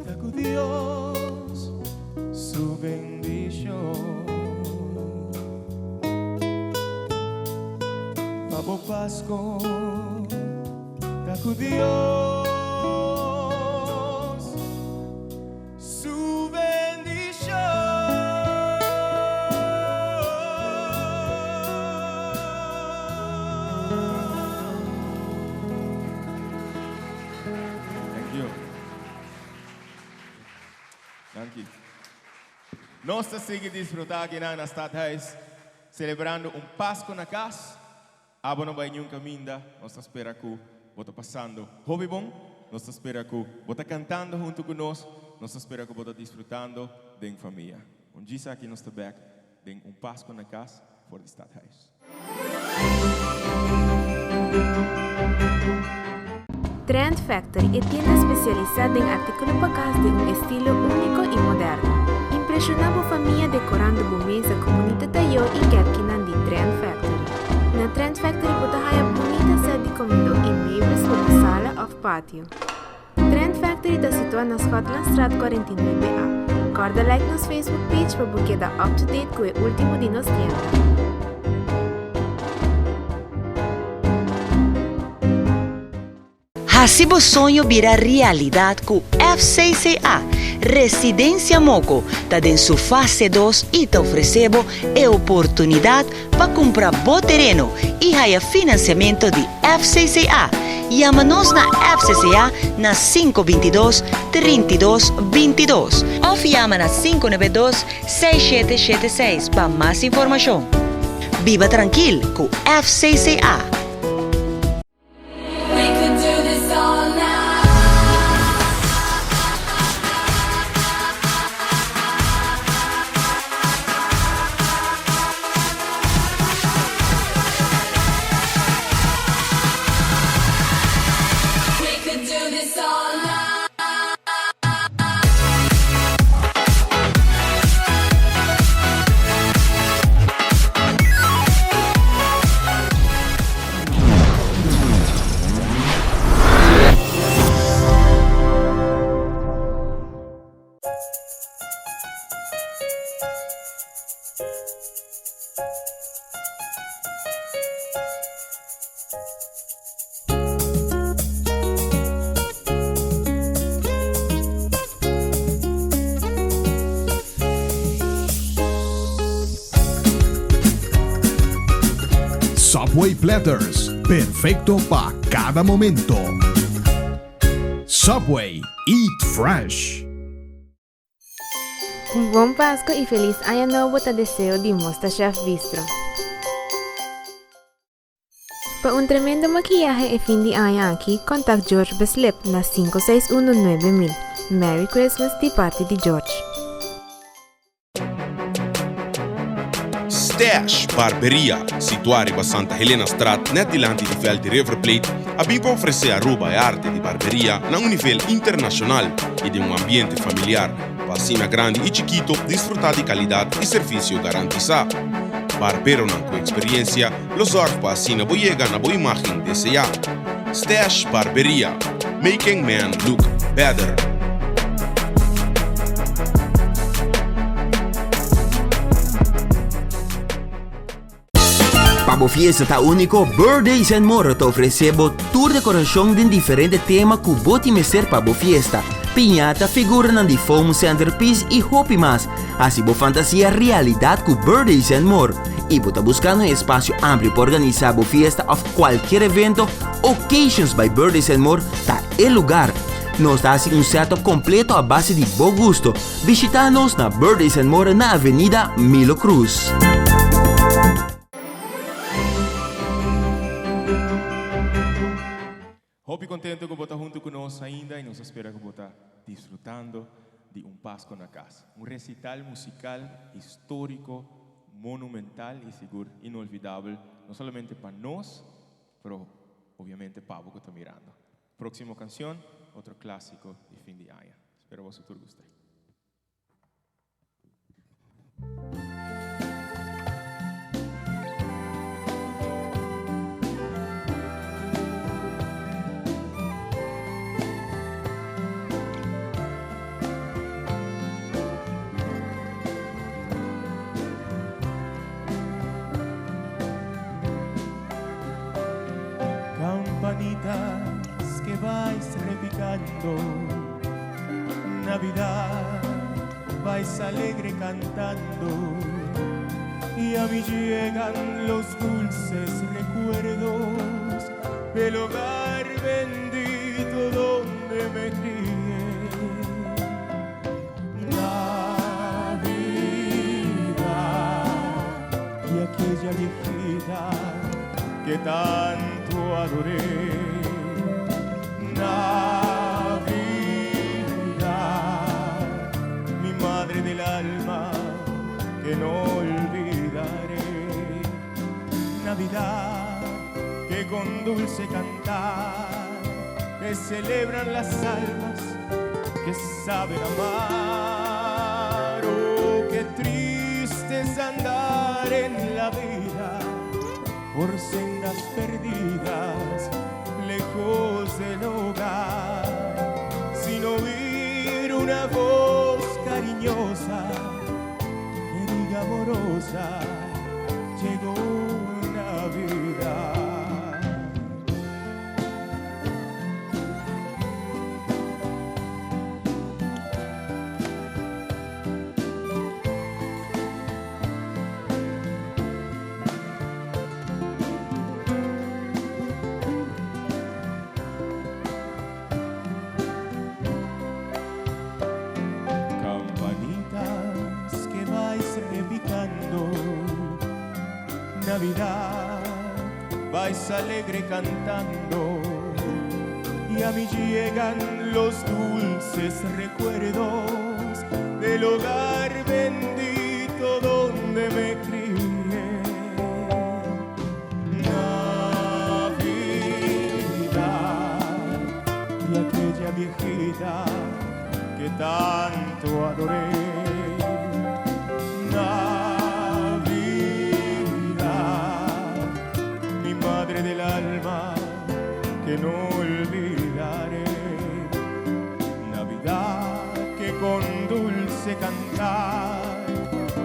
Ta cu Dios su bendicion. Pa bo Pasco ta cu Dios su bendicion. Thank you. Danki. Nos ta sigui disfruta akinan na Stadhuis, celebrando un Pasco na cas. Abo no bai niun caminda, nos ta spera cu bo ta pasando hopi bon, nos ta spera cu bo ta cantando hunto cu nos, nos ta spera cu bo ta disfrutando den famia. Un djis aki nos ta bek den un Pasco na cas for di Stadhuis. Trend Factory, e tienda spesialisá den artíkulo pa kas den un estilo úniko i moderno. Impreshoná bo famia dekorando bo mesa ku bunita tayó i kèpkinan di Trend Factory. Na Trend Factory bo ta haña bunita sèt di komedó i meubels pa bo sala òf patio. Trend Factory ta situá na Schotlandstraat 49 A. Kòrda like nos Facebook page pa bo keda up to date ku e último di nos tienda. Hasi bo soño bira realidat ku FCCA. Residencia Moko ta den su fase dos i ta ofresé bo e oportunidat pa kumpra bo tereno i haya finansiamentu di FCCA. Yama nos na FCCA na sinku 22, 32, 22 òf yama na sinku 92, seis shete shete seis pa mas informashon. Biba trankil ku FCCA. Subway Platters, perfecto pa cada momento. Subway, eat fresh. Un bon Pasco y feliz aña nobo ta deseo di Mosta Chef Bistro. Pa un tremendo makiyahe e fin di aña aki, contact George Beslip na 561 9000. Merry Christmas di parti di George. Stash Barberia, situá riba Santa Helenastraat nèt dilanti di vèlt di River Plate, a bin pa ofresé Aruba e arte di barberia na un nivel internashonal i den un ambiente familiar pa asina grandi i chikito disfrutá di kalidat i servisio garantisá. Barberonan ku eksperiensia lo zòrg pa asina bo yega na bo imágen deseá. Stash Barberia, making men look better. Pa bo fiesta ta úniko, Birthdays and More ta ofresé bo tur dekorashon den diferente tema ku bo tin mester pa bo fiesta. Piñata, figuranan di foam, centerpiece i hopi mas. Hasi bo fantasia realidat ku Birthdays and More. y bo ta buscando un espacio amplio pa organisa bo fiesta of cualkier evento, Occasions by Birthdays and More ta e lugar. Nos ta haci un setup completo a base di bo gusto. Bishita nos na Birthdays and More na Avenida Milo Cruz. Hopi contento cu bo ta hunto cu nos ainda y nos ta spera cu bo ta disfrutando di un Pasco na cas. Un recital musical historico, monumental y sigur inolvidabel, no solamente pa nos, pero obviamente pa bo cu ta mirando. Proximo cancion, otro clasico di fin di aña. Spero boso tur gusta. Campanitas que vais repicando Navidad vais alegre cantando y a mí llegan los dulces recuerdos del hogar bendito donde me crié. Navidad y aquella viejita que tanto adoré. Navidad, mi madre del alma que no olvidaré. Navidad, que con dulce cantar que celebran las almas que saben amar. Oh, qué triste es andar en la vida por sendas perdidas, lejos del hogar, sin oír una voz cariñosa que diga amorosa, llegó Navidad. Campanitas que vais repicando, Navidad vais alegre cantando y a mí llegan los dulces recuerdos del hogar bendito donde me crié. Navidad y aquella viejita que tanto adoré. Navidad, mi madre del alma que no olvidaré. Navidad que con dulce cantar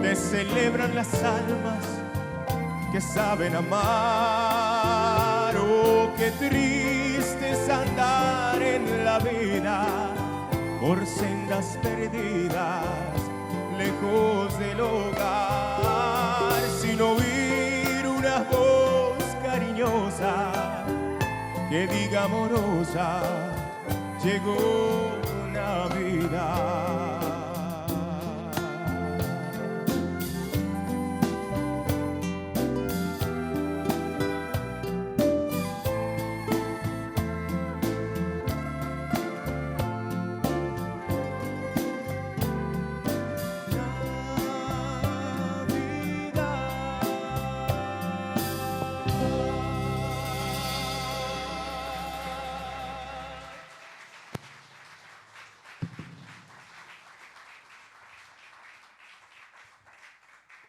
te celebran las almas que saben amar. Oh, qué triste es andar en la vida por sendas perdidas, lejos del hogar, sin oír una voz cariñosa que diga amorosa, llegó Navidad.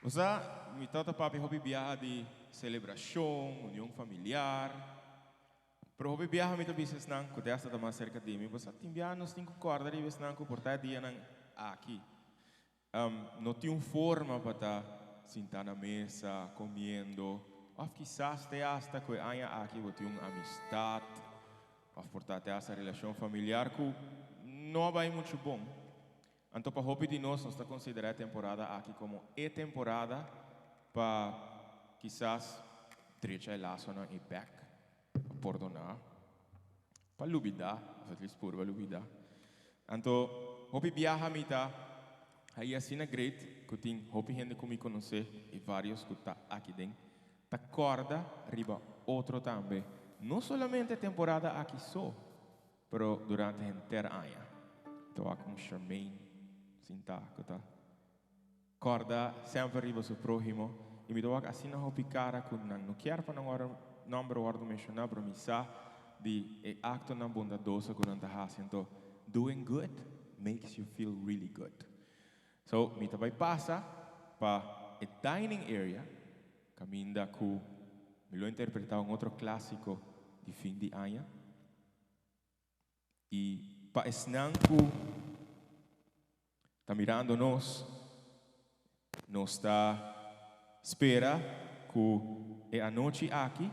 Osea, mi tata papia hopi biaha di celebracion, union familiar. Pero hopi biaha mi ta bisa esnan cu te hasta ta mas cerca di mi, bosa tin biaha nos tin cu corda riba esnan cu por ta e dianan aki. No tin un forma pa ta sinta na mesa comiendo, of kisas te hasta cu e aña aki bo tin un amistad of por ta te hasta relacion familiar cu no a bay mucho bon. Anto pa hopi di nos, nos ta considera e temporada aki como e temporada pa. kisas drecha e lasonan ei bèk, pa pordoná, pa lubidá, òf at least purba lubidá. Anto hopi biaha mi ta haña asina great ku tin hopi hende ku mi konosé i vários ku ta aki den ta kòrda riba otro tambe, no solamente e temporada aki so, pero durante henter aña. Ta wak un Charmaine sintá ku ta Kòrda semper riba su próhimo, i mi ta wak asina hopi kara ku nan no kier pa nan ora nòmber wòrdu menshoná, pero mi sa di e aktonan bondadoso ku nan ta hasi. Anto, doing good makes you feel really good. So, mi ta bai pasa pa e dining area, kaminda ku mi lo interpretá un otro klásiko di fin di aña. I pa esnan ku ta mirando nos, nos ta spera ku e anochi aki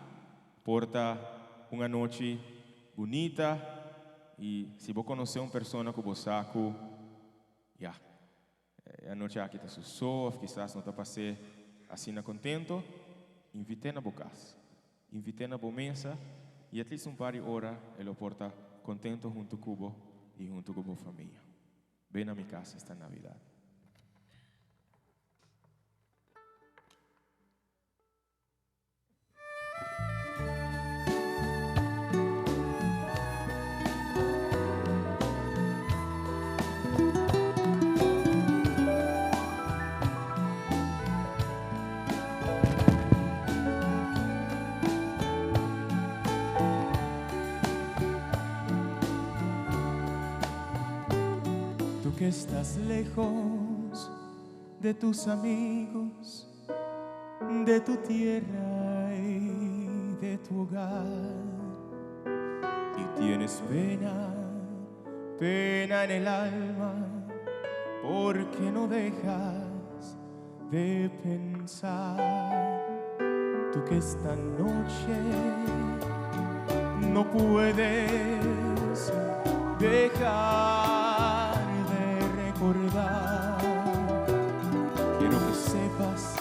por ta un anochi bunita i si bo konosé un persona ku bo sa ku, ya, E anochi aki ta su so of kisas no ta pas'é asina contento, invit'é na bo cas. Invit'é na bo mesa y at least un par di ora e lo por ta contento hunto cu bo y hunto cu bo famia. Bin na mi cas esta Navidad. Tú que estás lejos de tus amigos de tu tierra y de tu hogar. Y tienes pena, pena en el alma, porque no dejas de pensar. Tú que esta noche no puedes dejar de recordar. Quiero que sepas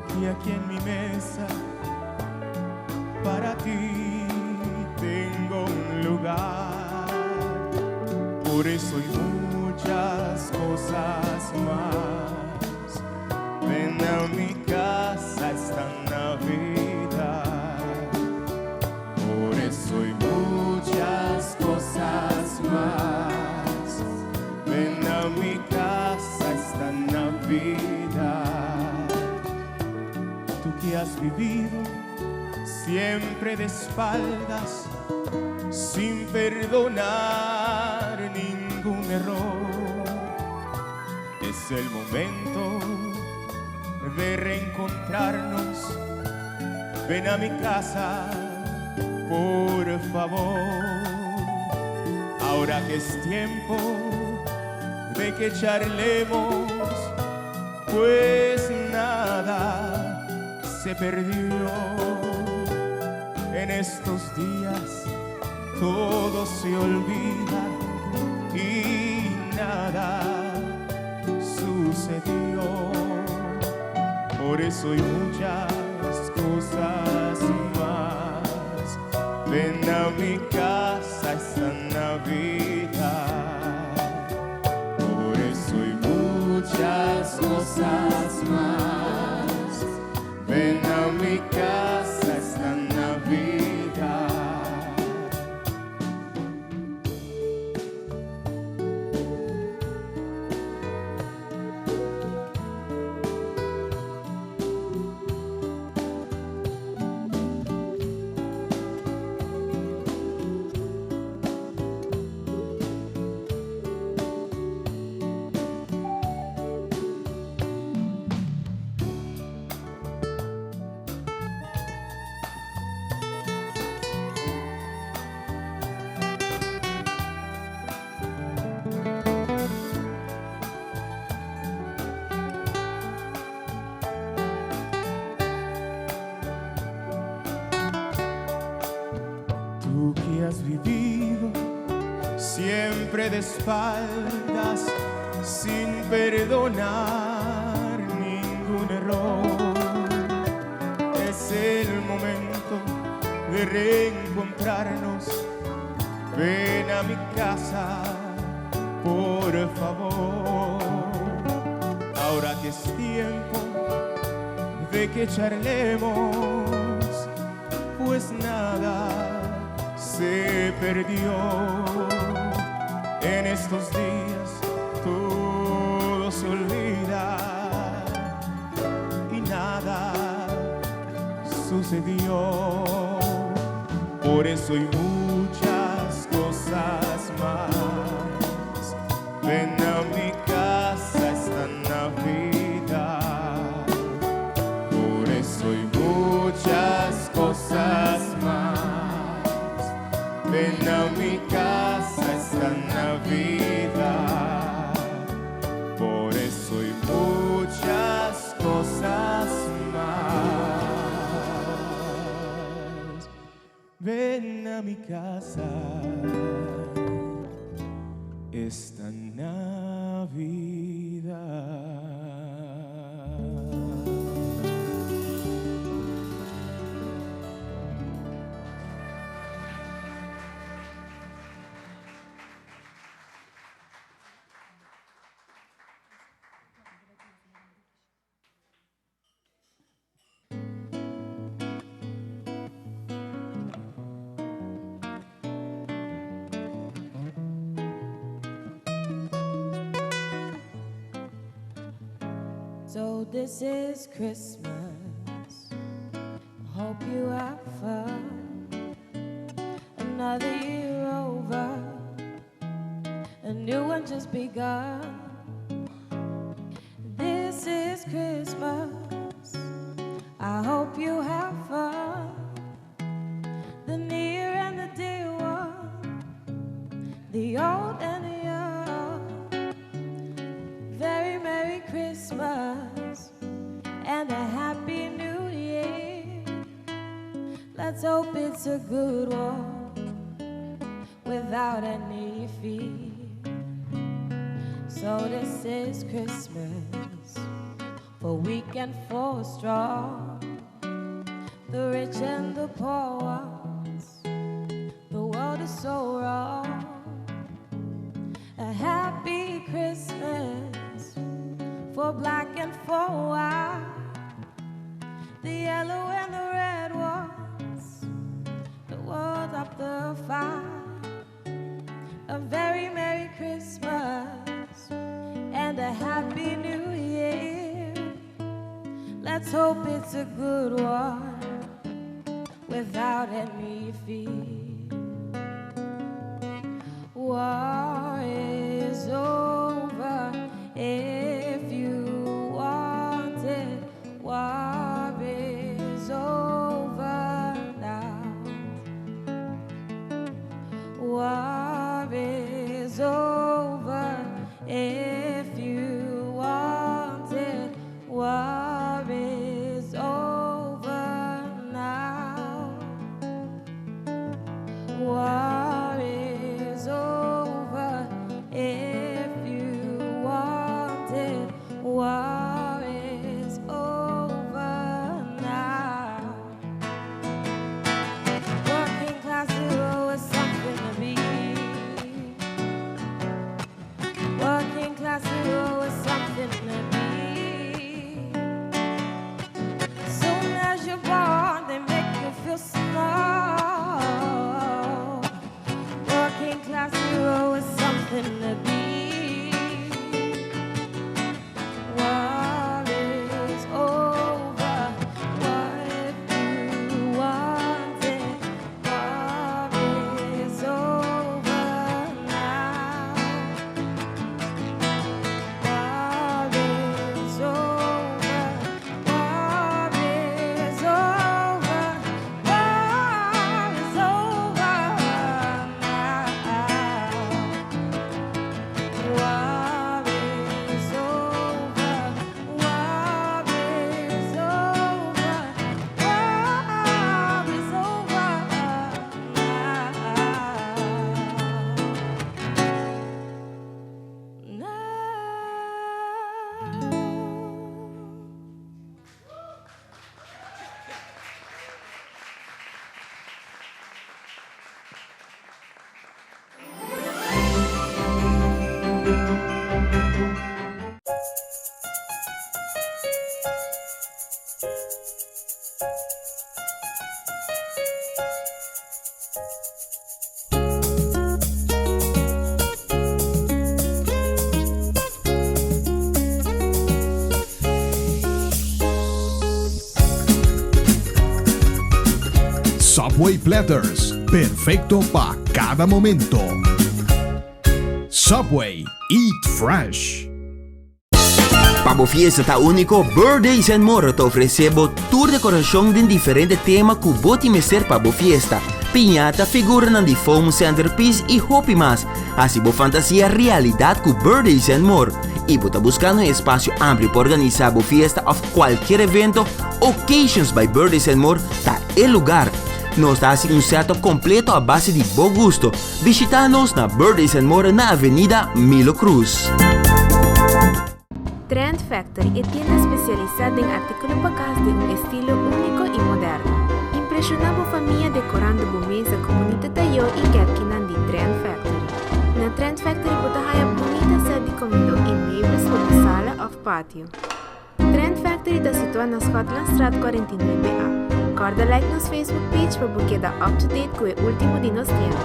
que aquí en mi mesa para ti tengo un lugar. Por eso y muchas cosas más. Ven a mi casa esta Navidad. Por eso y muchas cosas mas. Ven a mi casa esta Navidad. Tú que has vivido siempre de espaldas, sin perdonar ningún error. Es el momento de reencontrarnos. Ven a mi casa, por favor. Ahora que es tiempo de que charlemos, pues nada se perdió. En estos días todo se olvida y nada sucedió. Por eso y muchas cosas mas. Ven a mi casa esta Navidad. Por eso y muchas cosas mas. Ven a mi casa esta Navidad. Tú que has vivido siempre de espaldas, sin perdonar ningún error. de reencontrarnos. Ven a mi casa, por favor. Ahora que es tiempo de que charlemos, pues nada se perdió. En estos días todo se olvida y nada sucedió. Por eso y muchas cosas más. Ven a mi casa esta Navidad. Por eso y muchas cosas más. Ven a mi casa esta Navidad. Por eso y muchas cosas más. Ven a mi casa esta Navidad. So this is Christmas. Hope you have fun. Another year over, a new one just begun. This is Christmas. I hope you have fun. The near and the dear one, the old and the young. Very Merry Christmas and a Happy New Year. Let's hope it's a good one without any fear. So this is Christmas for weak and for strong, the rich and the poor ones. The world is so wrong. A happy Christmas for black and for white, the yellow and the red ones, the world up the fight. A very Merry Christmas and a Happy New Year. Let's hope it's a good one without any fear. War is over if you want it. War is over now. War is over if you want it. War is over now. War is over if you want Subway Platters, perfecto pa cada momento. Subway, eat fresh. Pa bo fiesta ta úniko, Birthdays and More ta ofresé bo tur dekorashon den diferente tema ku bo tin mester pa bo fiesta. Piñata, figuranan di foam, centerpiece i hopi mas. Hasi bo fantasia realidat ku Birthdays and More. I bo ta buskando un espasio amplio pa organisá bo fiesta òf kualkier evento? Occasions by Birthdays and More ta e lugar! Nos ta hasi un setup kompleto a base di bo gusto. Bishita nos na Birthdays and More na Avenida Milo Cruz. Trend Factory, e tienda spesialisá den artíkulo pa kas den un estilo úniko i moderno. Impreshoná bo famia dekorando bo mesa ku bunita tayó i kèrkinan di Trend Factory. Na Trend Factory bo ta haña bunita sèt di komedó i mebles pa bo sala òf patio. Trend Factory ta situá na Schotlandstraat 49 A. Kòrda like nos Facebook page pa bo keda up to date ku e último di nos tienda.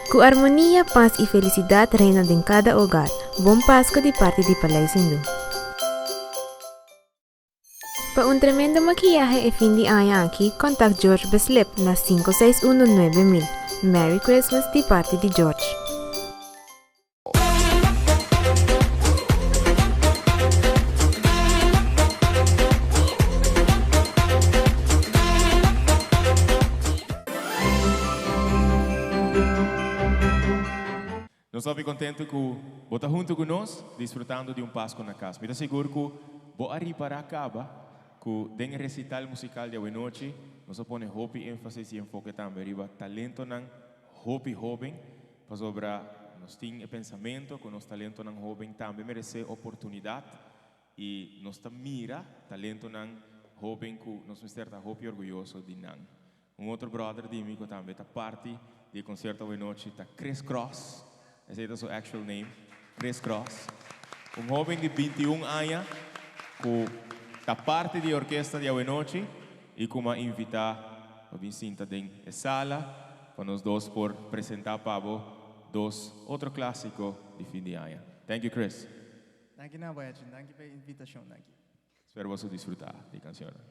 Ku armonia, pas i felisidat reina den kada ogar. Bon Pasko di parti di Paleis Hindú. Pa un tremendo makiyahe e fin di aña aki, kontak George Beslip na sinku seis unu 9000. Merry Christmas di parti di George. Nos hopi contento cu bo ta hunto cu nos disfrutando di un Pasco na cas. Mi ta sigur cu bo a ripara caba cu den e recital musical di awenochi nos a pone hopi enfasis y enfoke tambe riba talentonan hopi hoben pasobra nos tin e pensamento cu nos talentonan hoben tambe merece oportunidad y nos ta mira talentonan hoben cu nos mester ta hopi orguyoso di nan. Un otro brother di mi cu tambe ta parti di e concierto awenochi ta Chris Cross, esey ta su actual name, Chris Cross, un hoben di 21 aña cu ta parti di e orkesta di awenochi y cu m'a invita pa bin sinta den e sala pa nos dos por presenta pa bo dos otro clasico di fin di aña. Thank you Chris. Danki na bo Edwin, danki pa e invitacion, danki. Spero boso disfruta di cancionnan.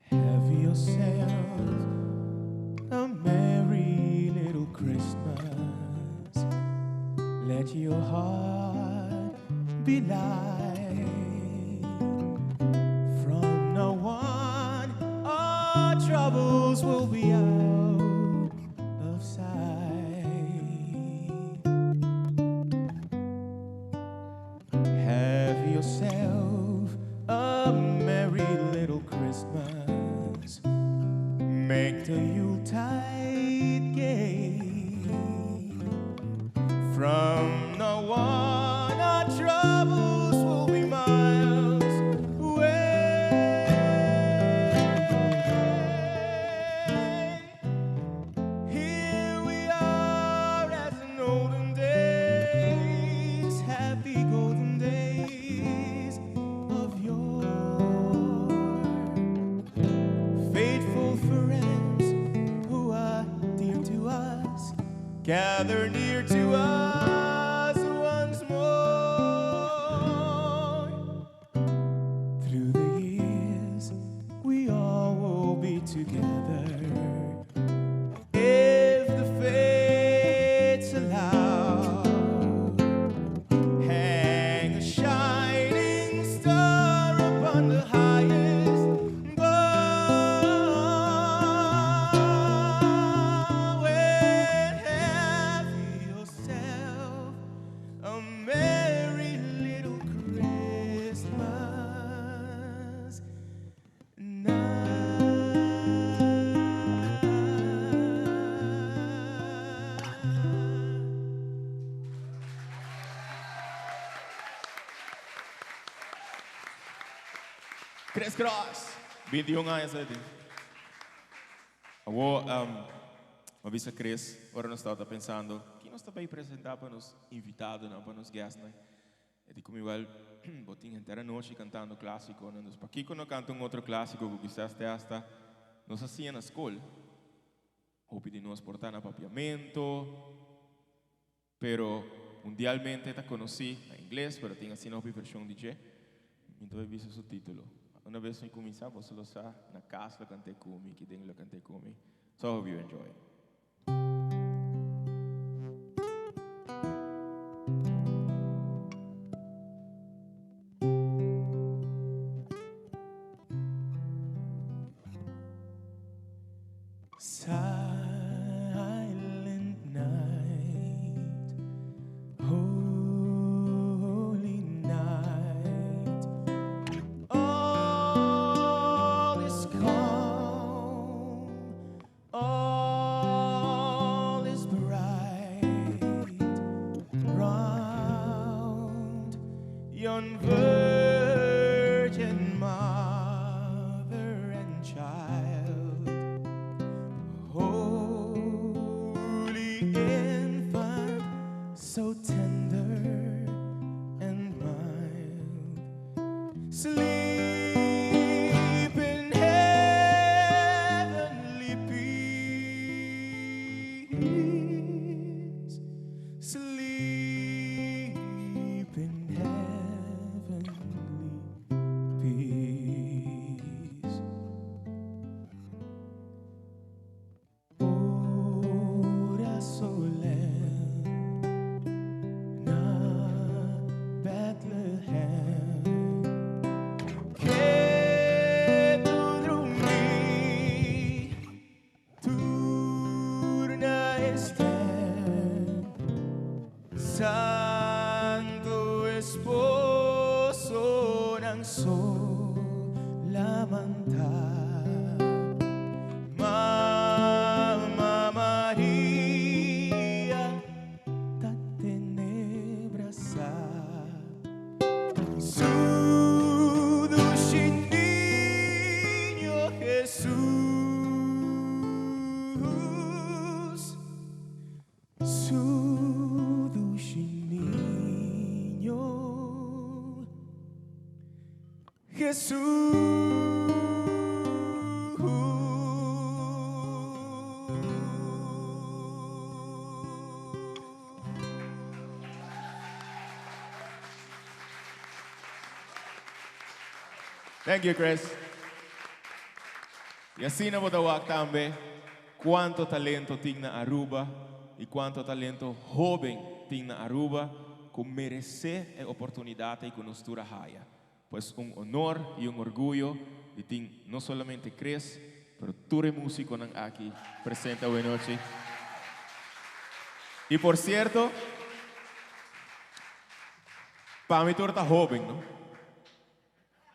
Have yourself a merry little Christmas. Let your heart be light. From now on, all troubles will be out of sight. Have yourself a merry little Christmas. Make the Yuletide gay. From now on, our troubles will be miles away. Here we are as in olden days, happy golden days of yore. Faithful friends who are dear to us, gather near to us once more. Through the years, we all will be together. If the fates allow, hang a shining star upon the highest bough. Chris Cross! 21 aña sa tin. Awo, um, m'a bisa Chris, ora nos tabata pensando, ken nos ta bay presenta pa nos invitadonan, pa nos guestnan? E di cu mi, wel, bo tin henter anochi cantando clasiconan, dus pakico no canta un otro clasico cu kisas te hasta nos a siña na scol? Hopi di nos por ta na Papiamento, pero mundialmente ta conoci na Ingles, pero tin asina hopi version di dje. Mi ta bay bisa su titulo. Una vez mi cuminsa, boso lo sa, na cas lo cant'e cu mi, kiden lo cant'e cu mi. So I hope you enjoy it. Silent night, holy night, all is calm, all is bright round yon virgin mother and child. Holy infant, so tender and mild, sleep in heavenly peace. Sleep in heavenly peace. Ora solemn na Bethlehem Ketu drumí tur na e stèl Santu esposonan so lamantá Mama Maria ta ten'é brasá Su dushi niño Hesus Su dushi niño Hesus. Thank you, Chris. Y asina bo ta wak tambe cuanto talento tin na Aruba y cuanto talento hoben tin na Aruba cu merece e oportunidad ey cu nos tur a haya. Pues un honor y un orguyo di tin no solamente Chris, pero tur e musiconan aki presente awe nochi. Y por cierto, pa mi tur ta hoben, no?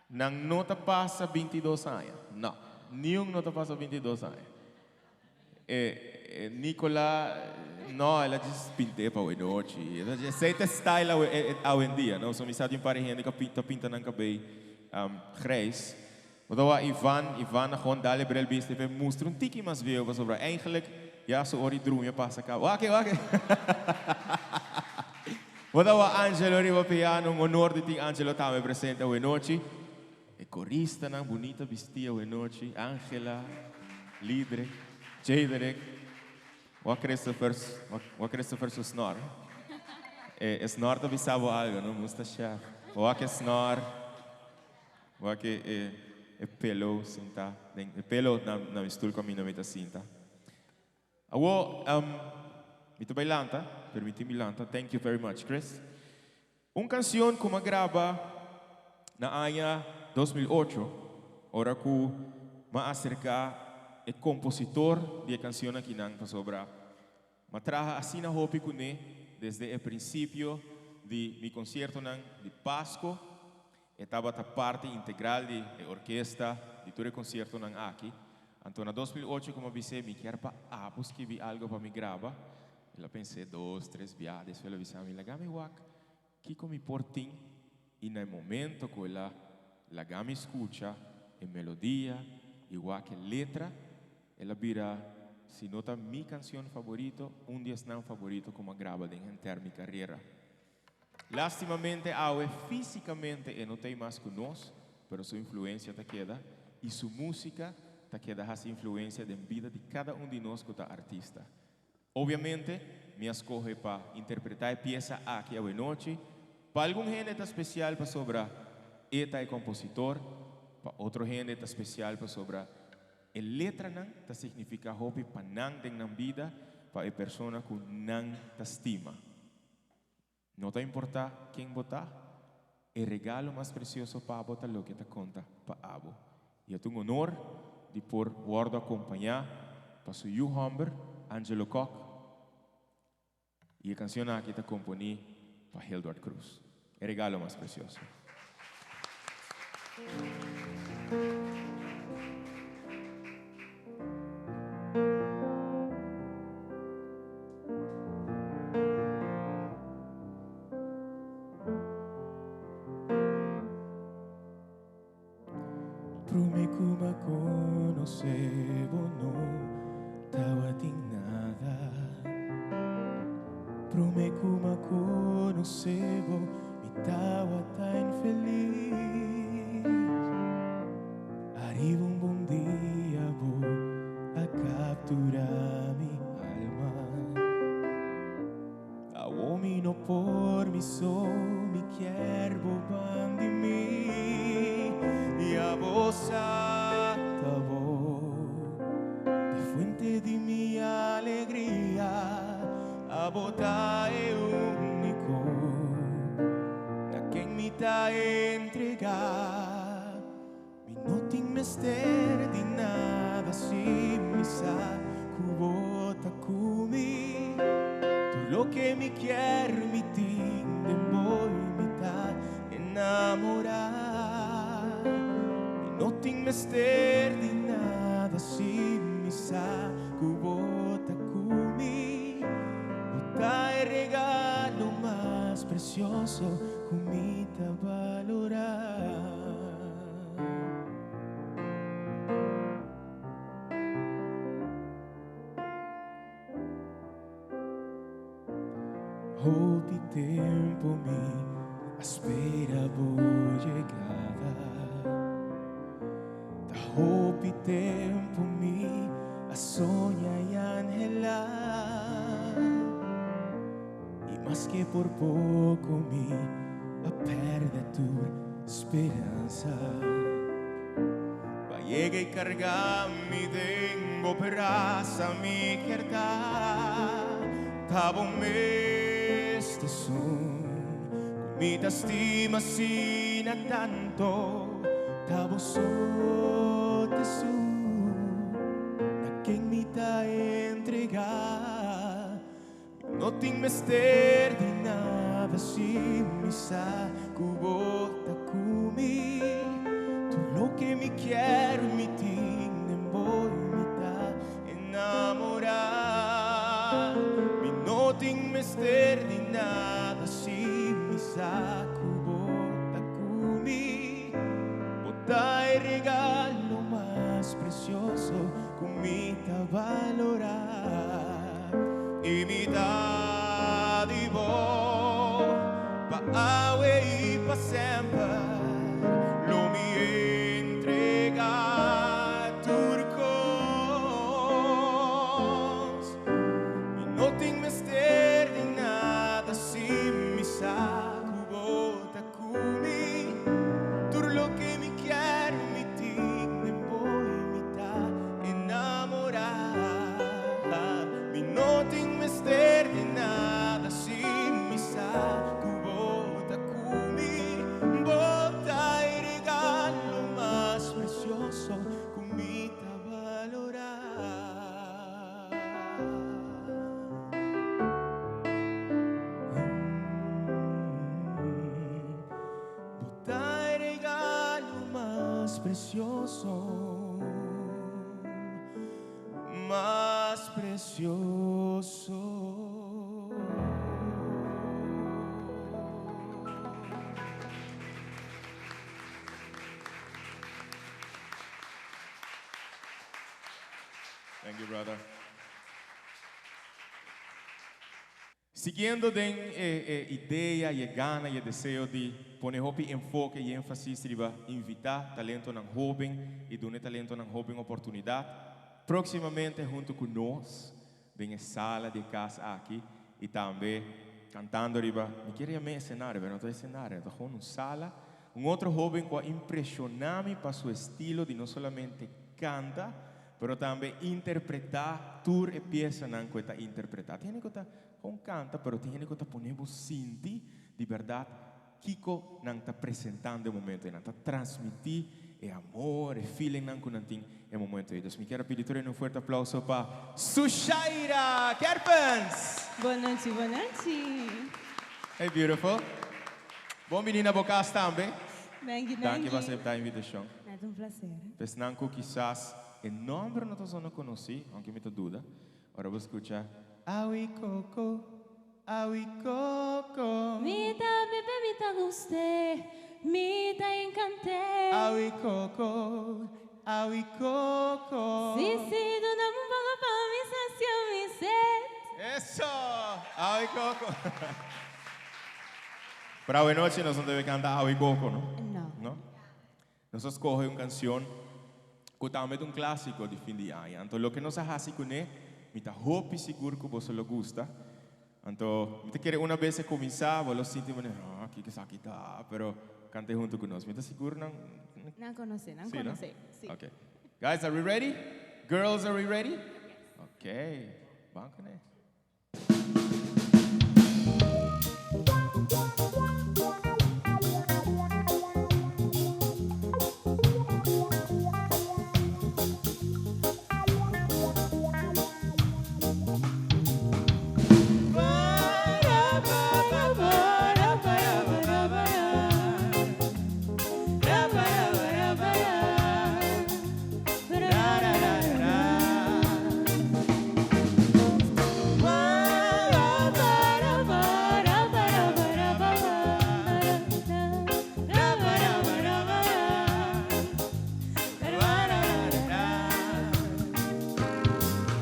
Nan no ta pasa 22 aña. No, niun no ta pasa 22 aña. E, e Nicola, no, el a djis pint'é pa awe nochi. El a djis, esei ta e style awe, e, awendia, no? So mi sa tin un par di hende ku a ta pinta nan kabei grijs. Bo ta wak Ivan, Ivan a gewoon dal e bril bisti p'e mustra un tiki mas bieu pasobra eigenlijk ya su ora di drumi a pasa kaba. Wak e, wak e. Bo ta wak Angelo riba piano, un honor di tin Angelo tambe presente awe nochi. E coristanan bunita bisti awe nochi, Angela, Lidrick, Jaderick, wak Christopher, wak Christopher su snor. E, e snor ta bisa bo algo, no? Musta chef. Wak e snor. Wak e, e, e pelo sinta den, e pelo na, na mi stoel caminda mi ta sinta. Awo, mi ta bay lanta, permiti mi lanta, thank you very much Chris. Un cancion cu m'a graba na aña 2008, ora cu m'a acerca e compositor di e cancion akinan pasobra m'a traha asina hopi cune desde e principio di mi conciertonan di Pasco. E tabata parti integral di e orkesta di tur e conciertonan aki. Anto na 2008 como a bis'é mi kier pa abo skibi algo pa mi graba. El a pens'é dos, tres bia, despues el a bisa mi, Laga mi wak kiko mi por tin. I na e momento ku el a laga mi skucha. e melodia i wak e letra, el a bira, si no ta mi kansion faborito, un di esnan faborito ku mi a graba den henter mi karera. Lastimamente awe físikamente e no ta ei mas ku nos, pero su influensia ta keda i su músika ta keda hasi influensia den bida di kada un di nos ku ta artista. Obviamente, mi a skohe pa interpretá e piesa aki awenochi. Pa algun hende ta spesial pasobra e ta e kompositor, pa otro hende ta spesial pasobra e letranan ta signifiká hopi pa nan den nan bida, pa e persona ku nan ta stima. No ta importá ken bo ta, e regalo mas presioso pa bo ta loke ta konta pa abo. I a ta un honor di por wòrdu akompañá pa su yu hòmber, Angelo Kock. I e kansion aki ta komponí pa Hildward Croes. E regalo mas presioso. Prome ku m'a konosé bo no tabatin nada. Prome ku m'a konosé bo mi tabata infelis. Ariba un bon dia bo a kapturá mi alma. Awo mi no por mi so, mi kier bo ban di mi. I abo sa ta bo, e fuente di mi alegria. Abo ta e único na ken mi ta entrega. Mi no tin mester di nada si mi sa ku bo ta ku mi. Tur loke mi kier mi tin den bo i mi ta enamorá. Mi no tin mester di nada si mi sa ku bo ta ku mi. Bo ta e regalo mas presioso ku mi ta balorá. Hopi tempu mi a spera bo yegada. Ta hopi tempu mi a soña i anhelá. I maske por poko mi a pèrdè tur speransa. Ba yega i karga mi den bo brasa mi kier ta ta bo mes esun ku mi ta stima asina tanto ta bo so ta esun na ken mi ta entrega. Mi no tin mester di nada si mi sa ku bo ta ku mi. Tur loke mi kier mi tin den bo i mi ta enamorá. Mi no tin mester di nada si mi sa ku bo ta ku mi. Bo ta e regalo mas presioso ku mi ta balorá. I mi ta di bo pa awe i pa semper, lo mi entregá tur kos. Mi no tin mester di nada si mi sa ku bo ta ku mi. Tur loke mi kier mi tin den bo i mi ta enamorá. Mi no tin mester di nada si mi sa ku bo ta ku mi. Bo ta e regalo mas presioso ku mi ta balorá. Bo ta e regalo mas presioso. Mas precioso. Thank you, brother. Siguiendo den e e idea y e gana y e deseo di pone hopi enfoke y enfasis riba invita talentonan hoben y duna e talentonan hoben oportunidad, proximamente hunto cu nos den e sala di e cas aki y tambe cantando riba, mi kier yam'e escenario, pero no ta escenario, ta gewoon un sala, un otro hoben cu a impresiona mi pa su estilo di no solamente canta, Pero tambe interpretá tur e piesanan ku e ta interpretá. Tin hende ku ta kon kanta, pero tin hende ku ta pone bo sinti di bèrdat kiko nan ta presentando e momento ei. Nan ta transmití e amor, e feelingnan ku nan tin e momento ei. Dus mi kier a pidi tur hende un fuerte aplauso pa Sushaira Kerpens! Bon nochi, bon nochi. Hey beautiful. Bon bini na bo kas tambe. Danki, danki. Danki pa aseptá e invitashon. Ta un placer. Pa esnan ku kisas e nomber no ta zona konosí, aunke mi ta duda, ora bo skucha Awi koko, awi koko. Mi ta bebe, mi ta gust'é, mi ta enkant'é. Awi koko, awi koko. Sí, sí, duna mi un poko pa mi sacia mi set. Eso! Awi koko. Pero awe nochi nos no debe kanta Awi koko, no? No. No? Nos a skohe un kansion ku tambe ta un klásiko di fin di aña. Anto loke nos a hasi kuné, mi ta hopi sigur ku boso lo gusta. Anto mi ta kere una bes e kuminsá, bo lo sinti manera, ah, kiko esaki ta? Pero kant'é huntu ku nos. Mi ta sigur nan. Nan konosé, nan Sí, no? konosé, sí. Ok. Guys, are we ready? Girls, are we ready? Ok. Ban kuné.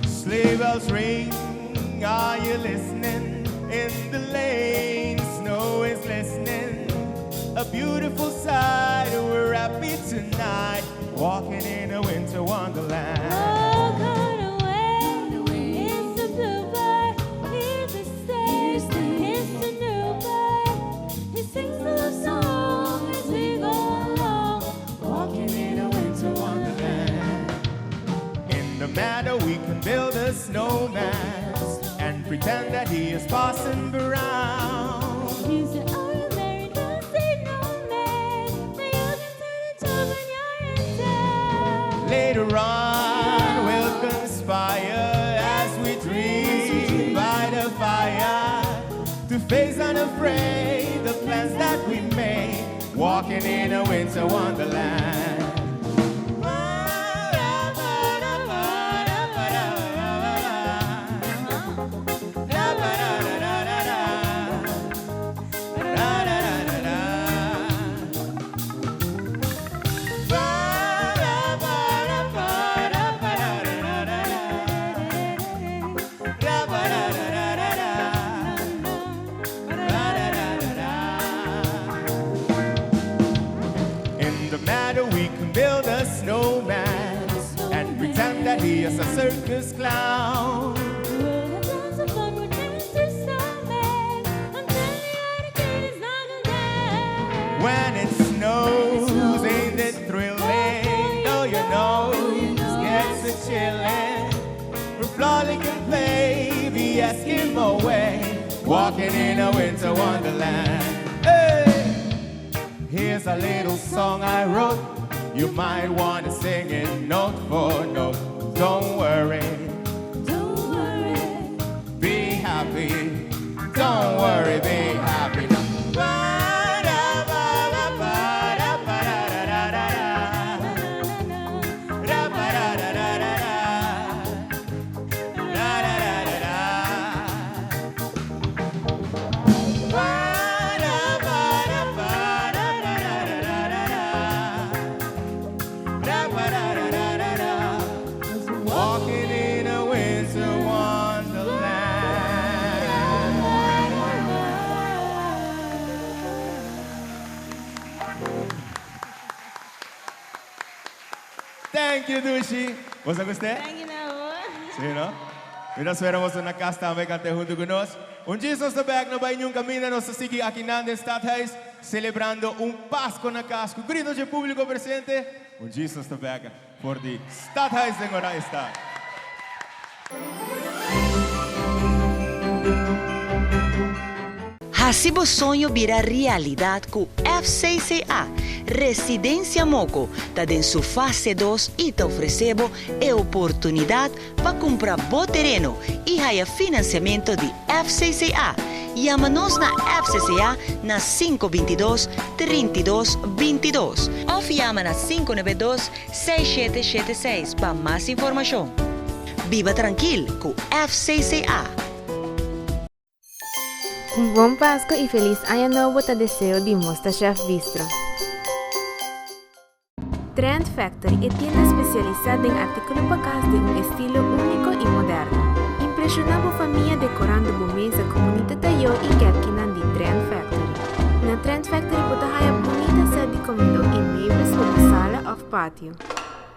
Sleigh bells ring, are you listening? In the lane, snow is glistening. A beautiful sight, we're happy tonight, walking in a winter wonderland. Oh, gone away is the bluebird, here to stay. It's the new bird. He sings a love song as we go along, walking in a winter wonderland. In the meadow we can build a snowman and pretend that he is Parson Brown. You say, are you married? Don't say no, man. Now you can tell the joke when you're in town. Later on, we'll conspire as we dream by the fire to face unafraid the plans that we made, walking in a winter wonderland. In the meadow we can build a snowman and pretend that he is a circus clown. We'll have lots of fun, we'll dance through snowman until the attic is knocked down. When it snows, ain't it thrilling? Though your nose gets a chillin'. We'll frolic and play the Eskimo way, walking in a winter wonderland. Hey! Here's a little song I wrote. You might want to sing it note for note. Don't worry. Don't worry. Be happy. Don't worry, be happy. Thank you, Dushi. Bo a gusta? Thank you, Navo. Si, no? Mi ta spera boso na cas tambe canta hunto cu nos. Un Jesus ta back no bay niun caminda nos ta sigui aki nan den Stadhuis celebrando un Pasco na cas cu grito dje publico presente. Un Jesus ta back for di Stadhuis den Oranjestad. Hasi bo soño bira realidad cu FCCA. Residencia Moko ta den su fase dos y ta ofrece bo e oportunidad pa cumpra bo tereno y haya financiamento di FCCA. Yama nos na FCCA na sinku bintidos, trintidos, bintidos of yama na sinku nebe dos, seis shete shete seis pa mas informacion. Biba trankil cu FCCA. Un bon Pasco y feliz aña nobo ta deseo di Mosta Chef Bistro. Trend Factory, e tienda specialisa den articulo pa cas den un estilo unico y moderno. Impresiona bo famia decorando bo mesa cu bunita tayo y kerkinan di Trend Factory. Na Trend Factory bo ta haya bunita set di comedor y meubels pa bo sala of patio.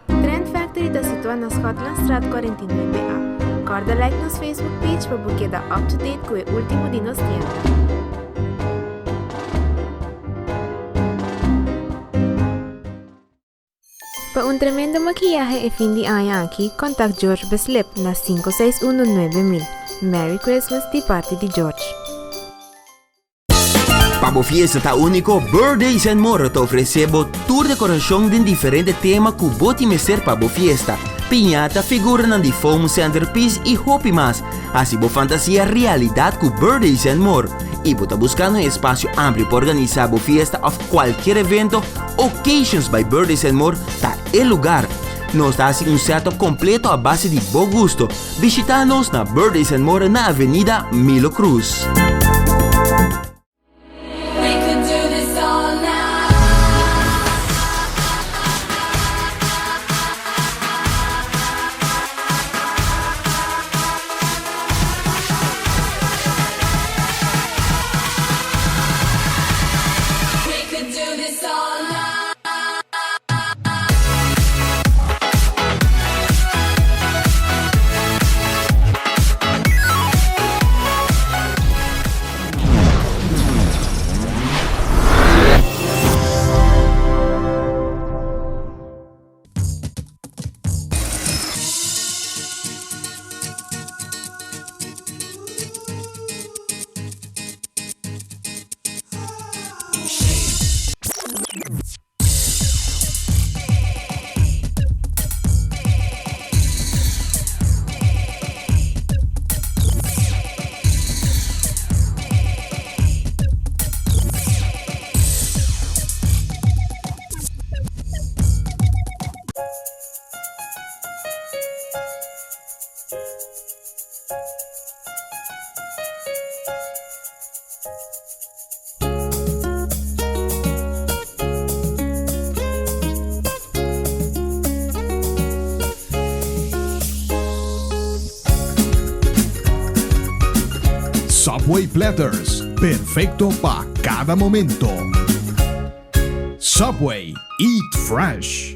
Trend Factory ta situa na Schotlandstraat 49 A. Corda like nos Facebook page pa bo keda up to date cu e ultimo di nos tienda. Pa un tremendo makiyahe e fin di aña aki, contact George Beslip na sinku seis uno 9000. Merry Christmas di parti di George. Pa bo fiesta ta úniko, Birthdays and More ta ofresé bo tur dekorashon den diferente tema ku bo tin mester pa bo fiesta. Piñata, figuranan di foam, centerpiece i hopi mas. Hasi bo fantasia realidat ku Birthdays and More. I bo ta buskando un espasio amplio pa organisá bo fiesta òf kualkier evento? Occasions by Birthdays and More ta e lugar! Nos ta hasi un setup kompleto a base di bo gusto. Bishita nos na Birthdays and More na Avenida Milo Cruz. Subway Platters, perfecto pa cada momento. Subway, eat fresh.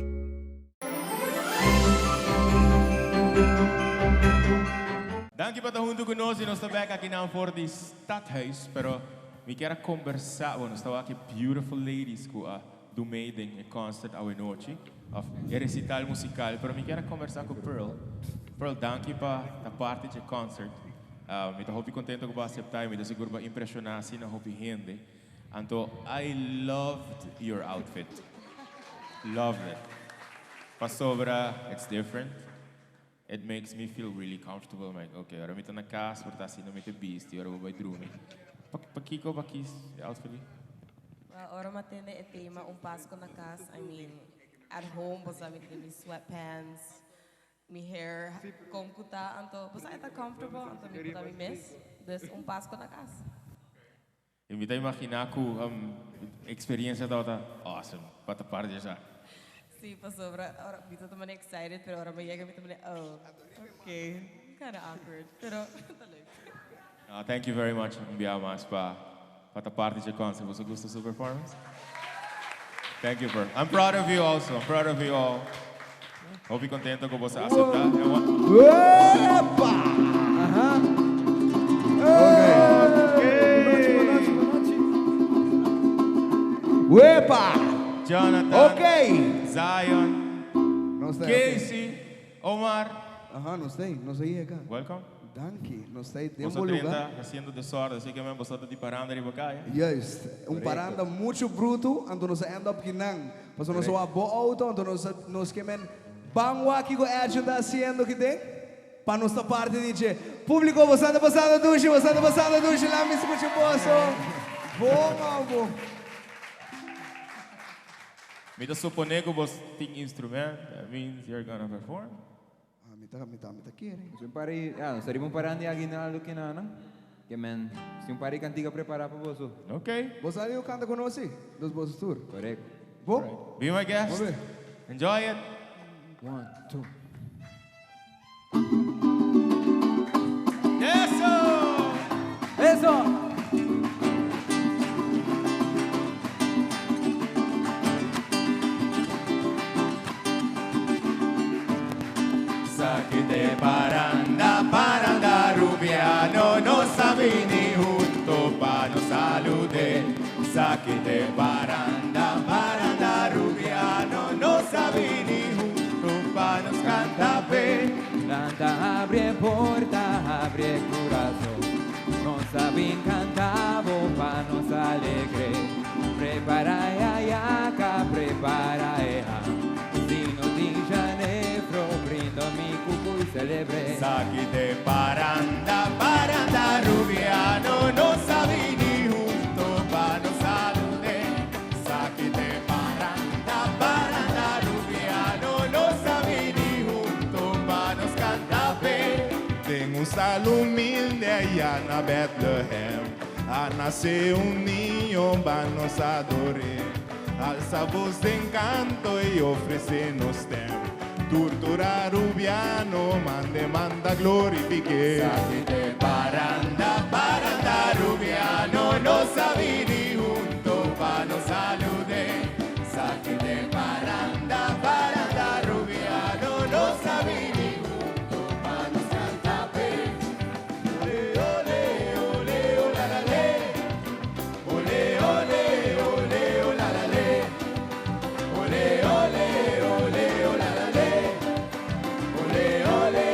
Danki pa ta huntu ku nos i nos ta bek aki nan for di Stadhuis, pero mi kier a kombersá, bo nos ta wak e beautiful ladies ku a do mee den e concert awenochi, of e recital musical, pero mi kier a kombersá ku Pearl. Pearl, danki pa ta parti dje concert. Mi ta hopi kontento ku bo a aseptá i mi ta sigur bo a impreshoná asina hopi hende. Anto I loved your outfit. Loved it. Pasobra it's different. It makes me feel really comfortable. I'm like, okay, ora mi ta na cas, por ta asina mi ta bisti, ora bo bai drumi. Pa, pakiko bo a kies e outfit di? Well, ora mi a tende e tema un Pasco na cas, I mean, at home, bo sa mi ta den mi sweatpants, Mi hair con cu ta anto bo sa e ta comfortable anto mi por ta mi mes dus un pasco na cas. Y mi ta imagina cu experiencia tabata awesome pa ta parti di esaki. Si pasobra ora mi ta mane excited pero ora mi yega mi ta mane oh ok kinda awkward pero ta leuk. No, thank you very much un bia mas pa pa ta parti dje concert. Boso gusta su performance? Thank you Pearl. I'm proud of you also. I'm proud of you all. Hopi contento cu boso a acepta. Epa! Aha. Bonochi, bonochi, bonochi. Wepa! Jonathan. Ok. Zion. Nos ta Casey. Omar. Aha, nos ta ei, nos ta ei acá. Welcome. Danki, nos ta ei den Boso bo 30 lugar. haciendo desorden, así que men boso ta di paranda riba caya. Juist, un paranda mucho bruto, anto nos a end up kinan. Pasobra nos a wak bo auto, anto nos a nos ke men ban wak kiko Edjean ta haciendo kiten, pa nos ta parti di dje. Publico, boso anda pasando dushi, boso anda pasando dushi, laat mi scucha boso. Bon amo. Mi ta supone cu bos tin instrument, that means you're gonna perform. Ah, mi ta, mi ta, mi ta kere. Si un par di, ya, nos ta riba un paranda di aguinaldo kina nan. Ke men, si un par di kantika prepara pa boso. Ok. Bo sa di ku kanta ku nos si? Dos boso tur. Korekto. Bo? Be my guest. Bo be. Enjoy it. One, two. Eso! Eso! Saki te paranda, paranda rubiano, nos a bini hunto pa nos salude. Saki te paranda, paranda rubiano, nos a bini hunto pa nos canta pe. Lanta, abre porta, abre corazón. Nos a bin cantabo pa nos alegre. Prepara ayaca, prepara eja. Si no tin janefro, brindo mi cucu y celebre. Saki te paranda, paranda rubiano, nos a bini hunto pa nos salude. Saki te paranda, paranda rubiano, nos a bini hunto pa nos canta pe. Den un stal humilde allá na Bethlehem A nace un niño, pa nos adore. Alza voz den canto y ofrece nos tem. Tur tur Arubiano, mande manda glorifique. Saki te paranda, paranda rubiano, nos a bini hunto pa nos salude. Saki te paranda, paranda rubiano, nos a bini hunto pa nos canta pe. Ole, ole, ole, ola la le. Ole, ole, ole, ola la le. Ole, ole, ole, ola la le. Ole, ole,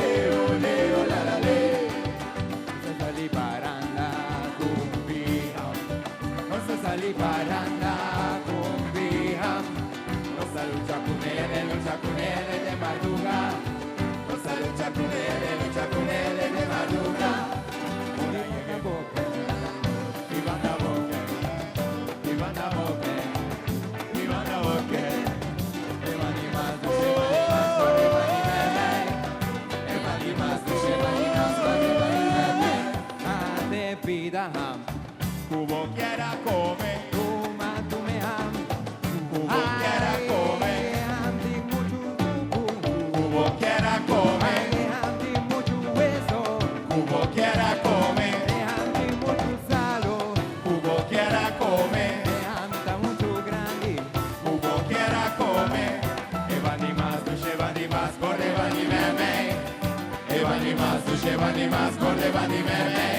ole, ola la le. Nos a sali paranda cumbia. Nos a sali paranda cumbia. Nos a lucha con él, lucha con él de madruga. Nos a lucha con él, lucha con él de madruga. Ivana Boque, Ivana Boque, Ivana Boque. Ate pida ham. Cubo quiera come, Tuma tume ham. Cubo quiera come, Cubo quiera come, Cubo quiera come, Cubo quiera come, Cubo quiera come. Evanimas, dushevanimas, gordevani meme. Evanimas, dushevanimas, gordevani meme.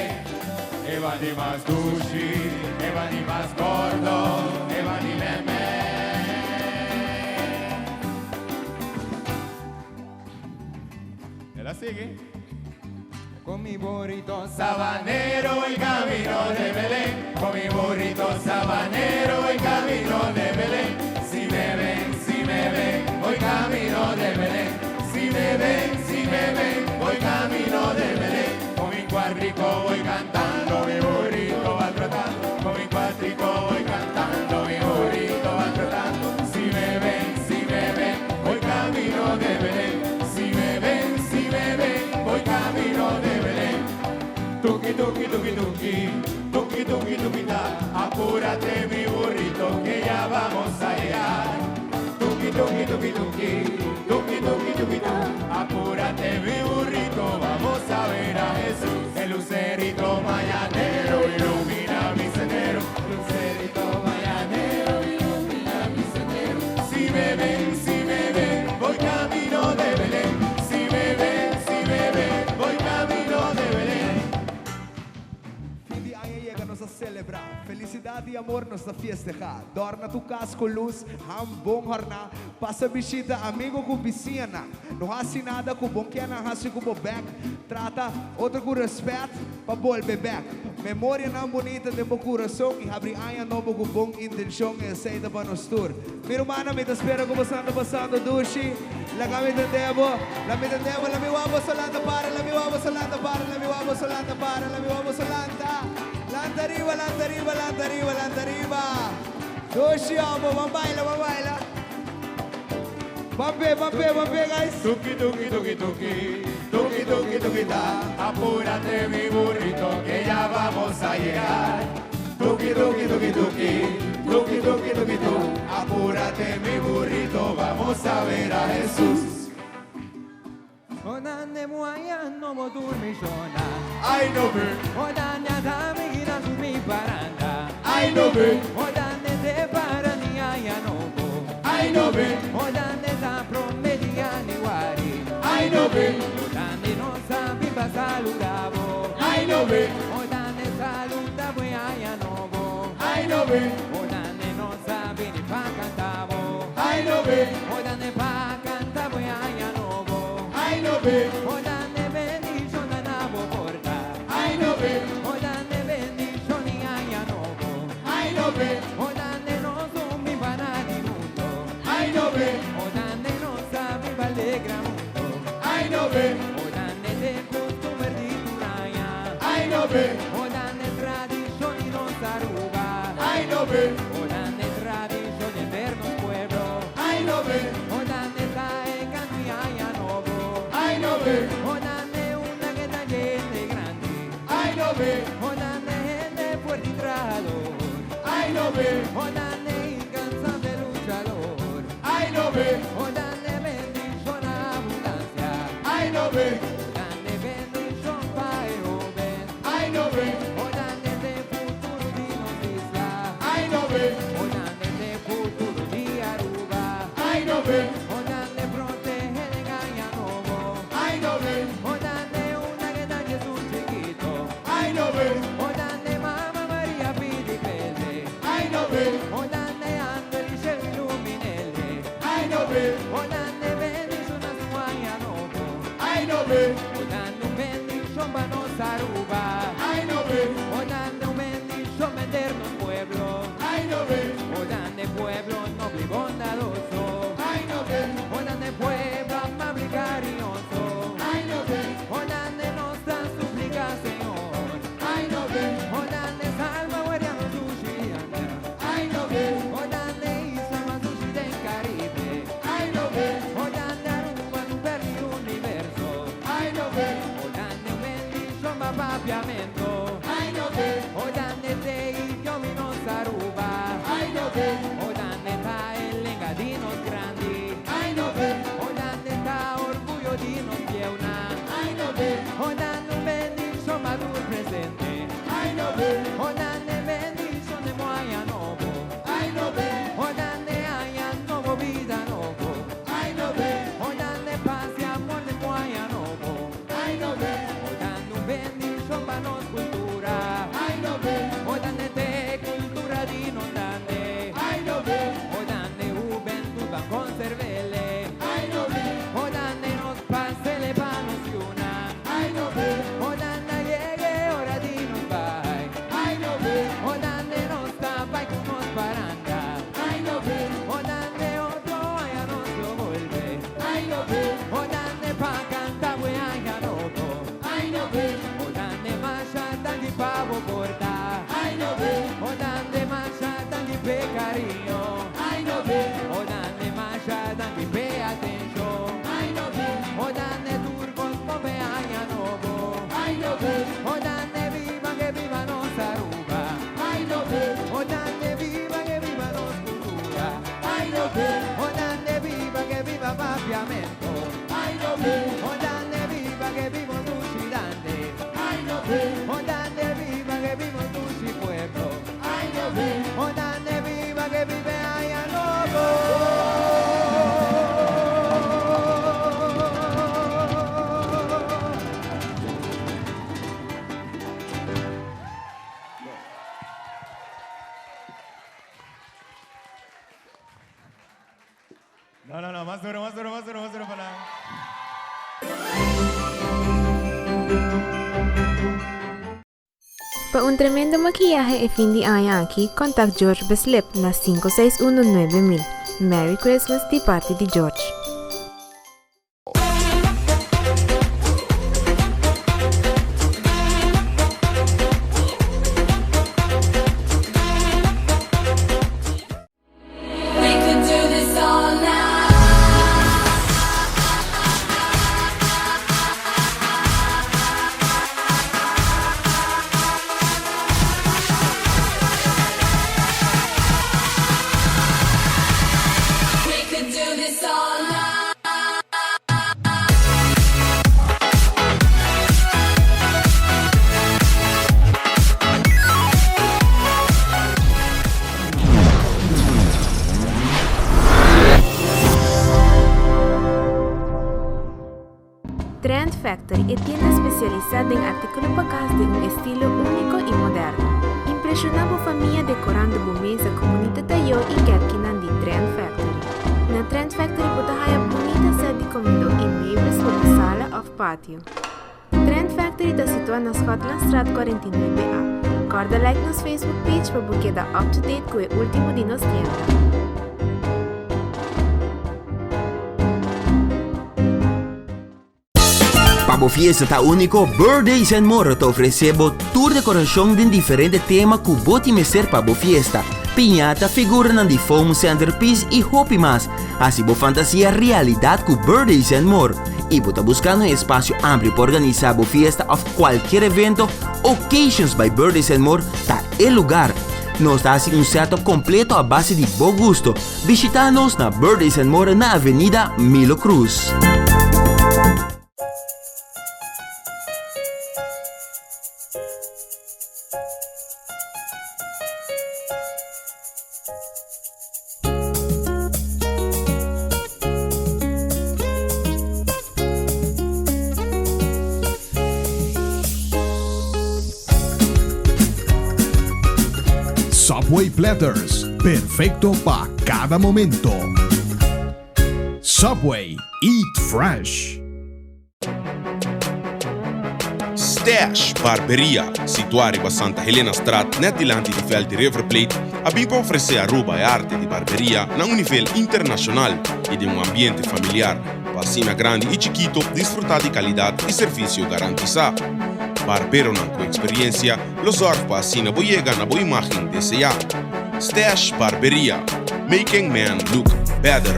Evanimas, dushi, evanimas, gordo, evani meme. Ela sigue. Con mi burrito Sabanero y camino de Belén, con mi burrito sabanero y camino de Belén. Si me ven, si me ven, voy camino de Belén. Si me ven, si me ven, voy camino de Belén. Con mi cuadrico voy cantando, mi burrito va trotando. Con mi cuadrico voy cantando, mi burrito va trotando. Si me ven, si me ven, voy camino de Belén. Si me ven, si me ven, voy camino de Belén. Tuki, tuki, tuki, tuki, tuki, tuki, tuki, ta. Apúrate mi burrito que ya vamos a llegar. Tuki, tuki, tuki, tuki, tuki, tuki, tuki, ta. Apúrate mi burrito, vamos a ver a Jesús. El lucerito mañanero ilumina mi sendero. Lucerito mañanero ilumina mi sendero. Si me ven, si me ven, voy camino di amor nos ta fiesteha. Dorna tur cas cu luz, ham bon horna, pasa bishita amigo cu bisiñanan. No haci nada cu bo n'kier nan haci cu bo bek, trata otro cu respet pa bolbe bek. Memorianan bunita den bo curason y habri aña nobo cu bon intencion, esey ta pa nos tur. Mi rumannan, mi ta spera cu boso anda pasando dushi. Laga mi tende bo, la mi tende bo, la mi wak boso lanta para, la mi wak boso lanta para, la mi wak boso lanta para, la mi wak boso lanta. Lanta riba, lanta riba, lanta riba, lanta riba. Dushi amo, ban baila, ban baila. Ban pe, ban pe, ban pe, guys. Tuki, tuki, tuki, tuki, tuki, tuki, tuki, ta. Apúrate mi burrito que ya vamos a llegar. Tuki, tuki, tuki, tuki, tuki, tuki, tuki, tu. Apúrate mi burrito, vamos a ver a Jesús. Onane muaya no mo durmi shona. Ay no ve. Onane adame gira mi paranda. Ay no ve. Onane te para ni aya no bo. Ay no ve. Onane ta promedia ni wari. Ay no ve. Onane no sabi pa saludabo. Ay no ve. Onane saluda bue aya no bo. Ay no ve. Onane no sabi ni pa cantabo. Ay no ve. Onane pa canta bue aya no bo. Ay no ve. Onane bendición na bo porta. Ay no ve. Onane bendición ni aya no bo. Ay no ve. Onane no zumbi para ni mundo. Ay no ve. Onane no sabi pa alegra mundo. Ay no ve. Onane de costumbre di turaya. Ay no ve. Onane tradición y nos aruba. Ay no ve. Onane tradición de vernos pueblo. Ay no ve. Onane trae canto y aya no bo. Ay no ve. Onane una que está gente grande. Ay no ve. Onane gente fuerte y trabajador. Ay no ve. Onane incansable luchador. Ay no ve. Onane bendición abundancia. Ay no ve. Onane bendición pa' el joven. Ay no ve. Onane de futuro de nos isla. Ay no ve. Onane de futuro de Aruba. Ay no ve. Onane protege de engaña novo. Ay no ve. Onane una que da Jesús chiquito. Ay no ve. Onane mamá María pide pele. Ay no ve. Onane ángel y se iluminele. Ay no ve. Onane bendición a su aña novo. Ay no ve. Onane bendición pa' nos Aruba. Ay no ve. Onane bendición vendernos pueblo. Ay no ve. Onane pueblo noble y bondadoso. Ay no ve. Onane pueblo amable y cariñoso. Ay no ve. Onane nos da súplica, Señor. Ay no ve. Onane salva guerreros Sushiana. Ay no ve. Onane isla más sushi del Caribe. Ay no ve. Onane Aruba, super universo. Ay no ve. Onane bendición va papiamento. Ay no ve. Onane te y nos Aruba. Ay no ve. Onane ta el engadinos grandi. Ay no ve. Onane ta orgullo dinos pieuna. Ay no ve. Onane bendición madur presente. Ay no ve. Onane bendición de moaya novo. Ay no ve. Onane haya novo vida novo. Ay no ve. Onane paz y amor de moaya novo. Ay no ve. Onane bendición pa nos cultura. Ay no ve. Onane te cultura dinos dande. Ay no ve. Onane juventud van conservele. Ay no ve. Onane nos pasele pa nos yuna. Ay no ve. Onane llegue hora dinos vai. Ay no ve. Onane nos tapa y con nos paranda. Ay no ve. Onane otro allá nos lo vuelve. Ay no ve. Onane pa canta buena loco. Ay no ve. Onane masha tangi pavo corta. Ay no ve. Onane masha tangi pe cariño. Ay no ve. Onane masha tangi pe atención. Ay no ve. Onane turcos come aña novo. Ay no ve. Onane viva que viva nos Aruba. Ay no ve. Onane viva que viva nos cultura. Ay no ve. Onane viva que viva papiamento. Ay no ve. Onane viva que viva Duchidande. Ay no ve. Onane viva que viva Duchi pueblo. Ay no ve. Onane viva que vive allá loco. Pa un tremendo makiyahe e fin di aña aki, contact George Beslip na 561 9000. Merry Christmas di parti di George. Trend Factory, e tienda spesialisá den artíkulo pa kas den un estilo úniko i moderno. Impreshoná bo famia dekorando bo mesa ku bunita tayó i kèpkinan di Trend Factory. Na Trend Factory bo ta haya bunita sèt di komedó i meubels pa bo sala òf patio. Trend Factory ta situá na Schotlandstraat 49 A. Kòrda like nos Facebook page pa bo keda up to date ku e último di nos tienda. Pa bo fiesta ta úniko, Birthdays and More ta ofresé bo tur dekorashon den diferente tema ku bo tin mester pa bo fiesta. Piñata, figuranan di foam, centerpiece i hopi mas. Hasi bo fantasia realidat ku Birthdays and More. I bo ta buskando un espasio amplio pa organisá bo fiesta òf kualkier evento? Occasions by Birthdays and More ta e lugar! Nos ta hasi un setup kompleto a base di bo gusto. Bishita nos na Birthdays and More na Avenida Milo Cruz. Subway Platters, perfecto pa cada momento. Subway, eat fresh. Stash Barberia, situá riba Santa Helenastraat nèt dilanti di vèlt di River Plate, a bin pa ofresé Aruba e arte di barberia na un nivel internashonal i den un ambiente familiar pa asina grandi i chikito disfrutá di kalidat i servisio garantisá. Barberonan ku eksperiensia lo zòrg pa asina bo yega na bo imágen deseá. Stash Barberia, making men look better.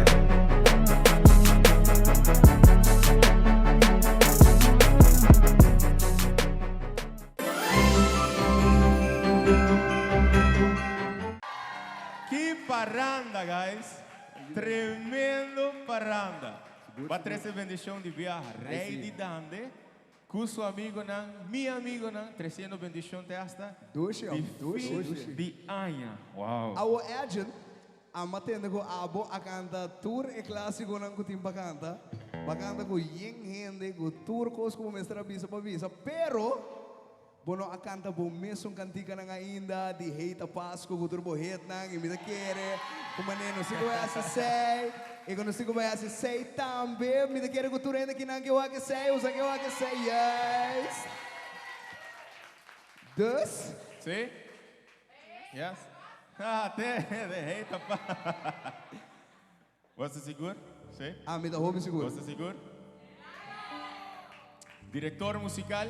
Ki paranda guys! Tremendo paranda! Ba trece bendicion di biaha Rey di Dande Cu su amigonan, mi amigonan, treciendo bendicion te hasta Dushi, di dushi, fin dushi. di aña. Wow. Awo Edjean, a tende cu abo a canta tur e clasiconan cu tin pa canta. Bo a canta cu yen hende, cu tur cos cu bo mester a bisa pa bisa, pero bo no a canta bo mesun canticanan ainda di Hey ta Pascu cu tur bo hitnan y mi ta kere cu manera nos tin cu bay haci esey y cu nos tin cu bay haci esey tambe. Mi ta kere cu tur hende kinan ke wak esey, usa ke wak esey, yes. Dus. Sí? Yes? Ha, te, de Hey ta Bo ta sigur? Sí? Ami ta hopi sigur. Bo ta sigur? Director musical.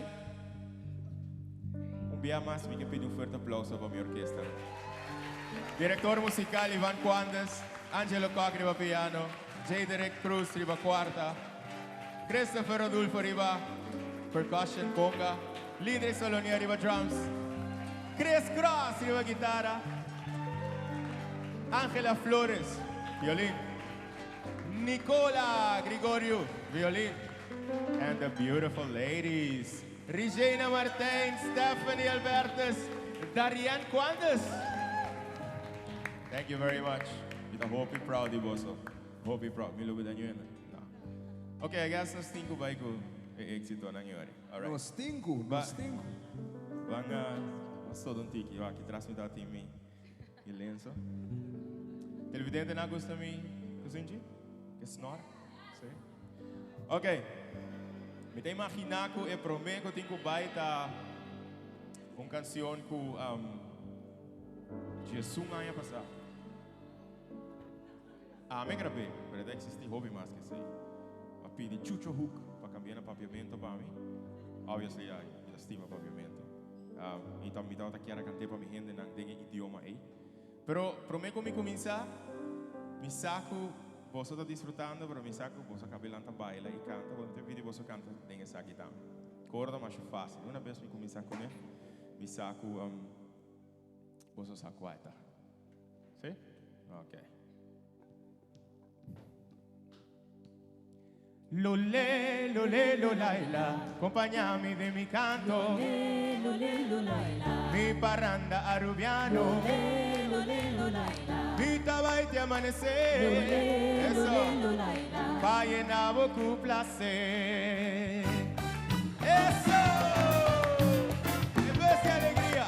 Un bia mas mi ke pidi un fuerte aplauso pa mi orkesta. Director musical Ivan Cuandes, Angelo Kock riba piano, J. Derek Cruz riba cuarta, Christopher Rodulfo riba percussion, conga, Lindrey Solonia riba drums, Chris Cross riba guitara, Angela Flores, violin, Nicola Grigorio, violin, and the beautiful ladies, Regina Martijn, Stephanie Albertus, Darian Quandes. Thank you very much. Mi ta hopi proud di boso. Hopi proud. Mi lubida niun hende? No. Ok, I guess nos tin cu bai cu e exitonan yori. Alright. Nos tin cu, nos tin cu. Ban todo un tiki. Aki tras mi ta tin mi. E lenso. Televidente nan gusta mi kusinchi? Ke snor? Sí. Ok. Mi ta imagina ku e prome ku tin ku bai ta. Un kansion ku 11 aña pasá ami a grab'é, pero e ta eksistí hopi mas ku esei. A pidi Chucho Hoek pa kambi'é na papiamentu pa mi. Obviously, mi ta stima papiamentu. I mi tabata kier a kant'é pa mi hendenan den e idioma ei. Pero promé ku mi kuminsá, mi sa ku boso ta disfrutando, pero mi sa ku boso a kaba lanta baila i kanta. Bo no ta pidi boso kanta den esaki tambe. Koro ta masha fásil. Una bes mi kuminsá kuné, mi sa ku boso sa kua e ta. Sí? Oké. Lolé, lolé, lolaila, Compañami den mi canto. Lolé, lolé, lolaila. Mi parranda arubiano. Lolé, lolé, lolaila. Mi ta bai te amanecer. Lolé, Eso. lolé, lolaila. Pa yena bo cu placer. Eso! E bus di alegria.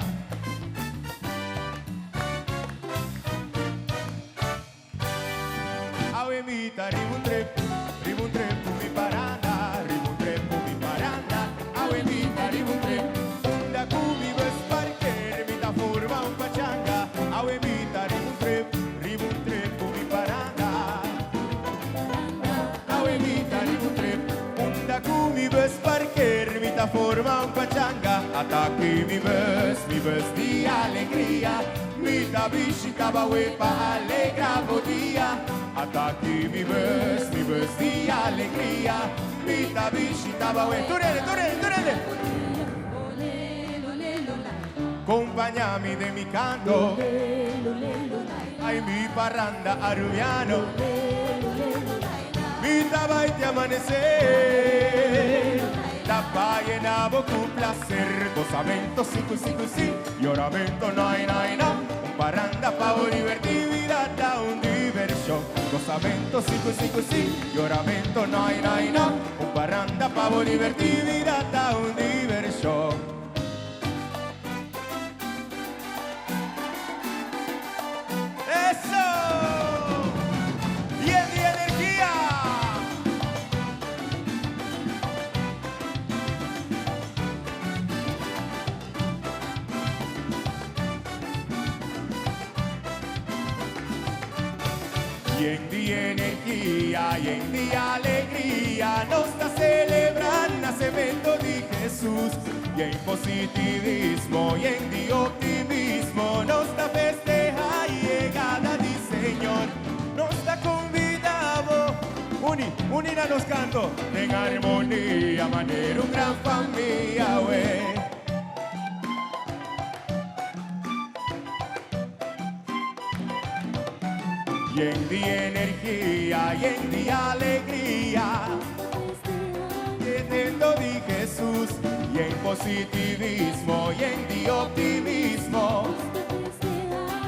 Awe mi ta riba un trip, riba un trip ku mi paranda, riba un trip ku mi paranda. Awe mi ta riba un trip, unda ku mi bus parker, mi ta forma un pachanga. Awe mi ta riba un trip, riba un trip ku mi paranda. Awe mi ta riba un trip, unda ku mi bus parker, mi ta forma un pachanga. Ata aki mi bus, mi bus di alegria. Mi ta bishita bo pa alegra bo dia. Ata aki mi bus, mi bus di alegria. Mi ta bishita bo. Turele, turele, turele. Compañami den mi canto. Ay, mi parranda arubiano. Mi ta bai te amanecer. Ta pa yena bo cu placer. Gozamento, si, si, si. Yoramento, nai, nai, na. Un parranda pa diverti, bida ta un diversion. Gozamento, si, si, si. Yoramento, nai, nai, na. Un parranda pa diverti, bida ta un diversion. Eso! Yen di energia! Yen di energia, yen di alegria, nos ta celebrando nacemento di Jesus. Yen positivismo, yen di optimismo, nos ta festeha yegada di Señor. Nos ta convida bo, uni, uni na nos canto, en armonia, manera un gran famia, we. Yen di energia, yen di alegria. Nacemento di Jesus, yen positivismo, yen di optimismo.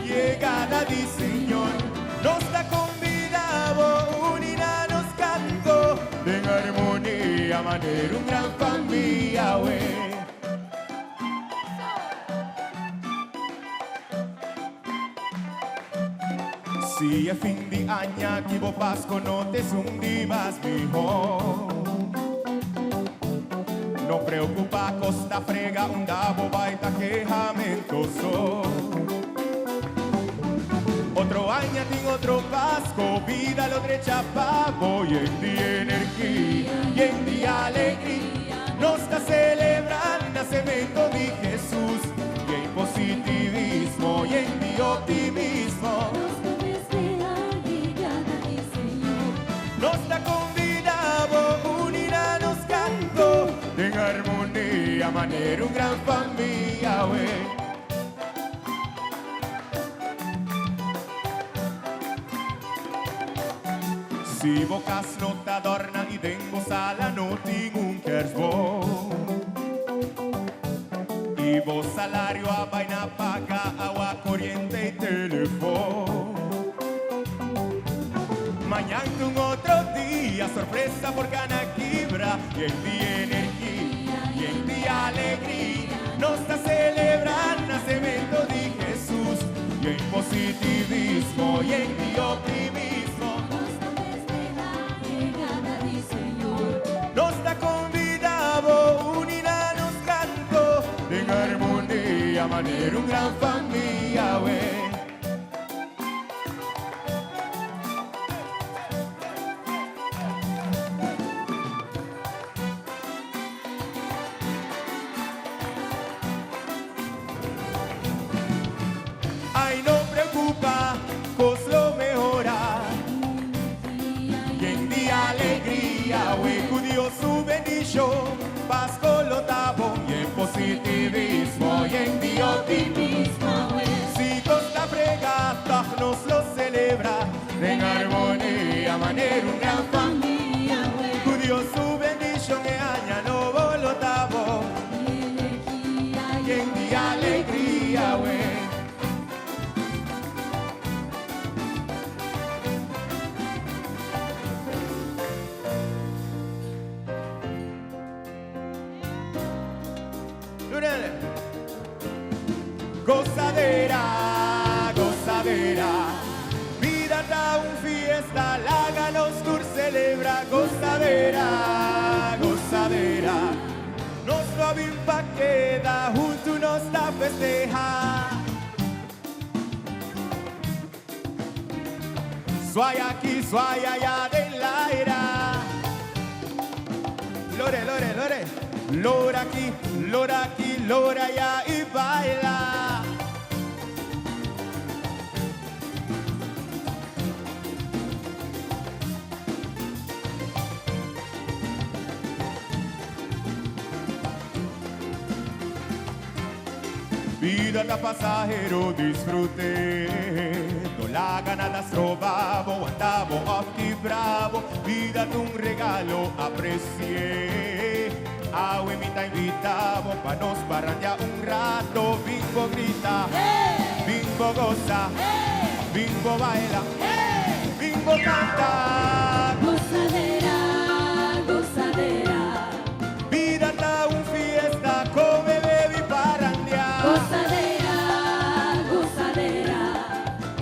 Yegada di Señor, nos ta convida bo, uni na nos canto, en armonia, manera un gran famia, we. Si e fin di aña cu bo Pasco no ta un dia mas miho. No preocupa, cos ta frega, unda bo bay ta kehamento so. Otro aña tin otro Pasco, bida lo drecha pa bo, yen di energia, yen di alegria. Nos ta celebrando nacemento di Jesus, yen positivismo, yen di optimismo. Nos ta convida bo, uni na nos canto, en armonia, manera un gran famia, we. Si bo cas no ta adorna y den bo sala no tin un kerstboom. Y bo salario a bay na paga awa, coriente y telefon. Mañan un otro dia, sorpresa por cana quibra. Yen di energia, yen di alegria. Nos ta celebrando nacemento di Jesus. Yen positivismo, yen di optimismo. Nos ta convida bo, uni na nos canto, en armonia. armonía, manera un gran famia, we. Ay, no preocupa, cos lo mehora. Yen di alegria, we cu Dios su bendicion, Pasco lo ta bon, yen positivismo, yen di optimismo, we. Si cos ta frega, toch nos lo celebra, den armonia, manera un gran famia, we. Cu Dios su bendicion, e aña nobo lo ta bon. Yen di alegria, we. Gozadera, gozadera, bida ta un fiesta, laga nos tur celebra. Gozadera, gozadera, nos no a bin pa keda, hunto nos ta festeha. Swai aki, swai aya den laira. Lore, lore, lore. Lora aki, lora aki, lora aya y baila. Bida ta pasahero, disfrute. No laga nada stroba bo, wanta bo of kibra bo. Bida ta un regalo, aprecie. Awe mi ta invita bo pa nos parrandia un rato. Bin bo grita, bin bo goza, bin bo baila, bin bo canta. Gozadera, gozadera. Bida ta un fiesta, come, bebe y parrandia. Gozadera, gozadera.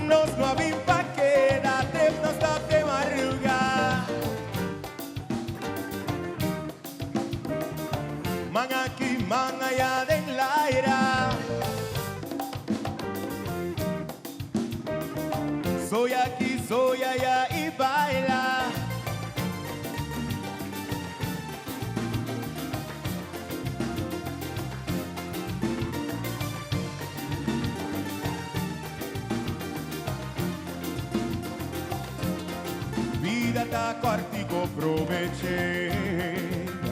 Nos no a bin pa keda, trip nos ta te madruga. Man aki, man aya den laira. Soy aki, soy aya y baila. Bida ta cortico, probeche.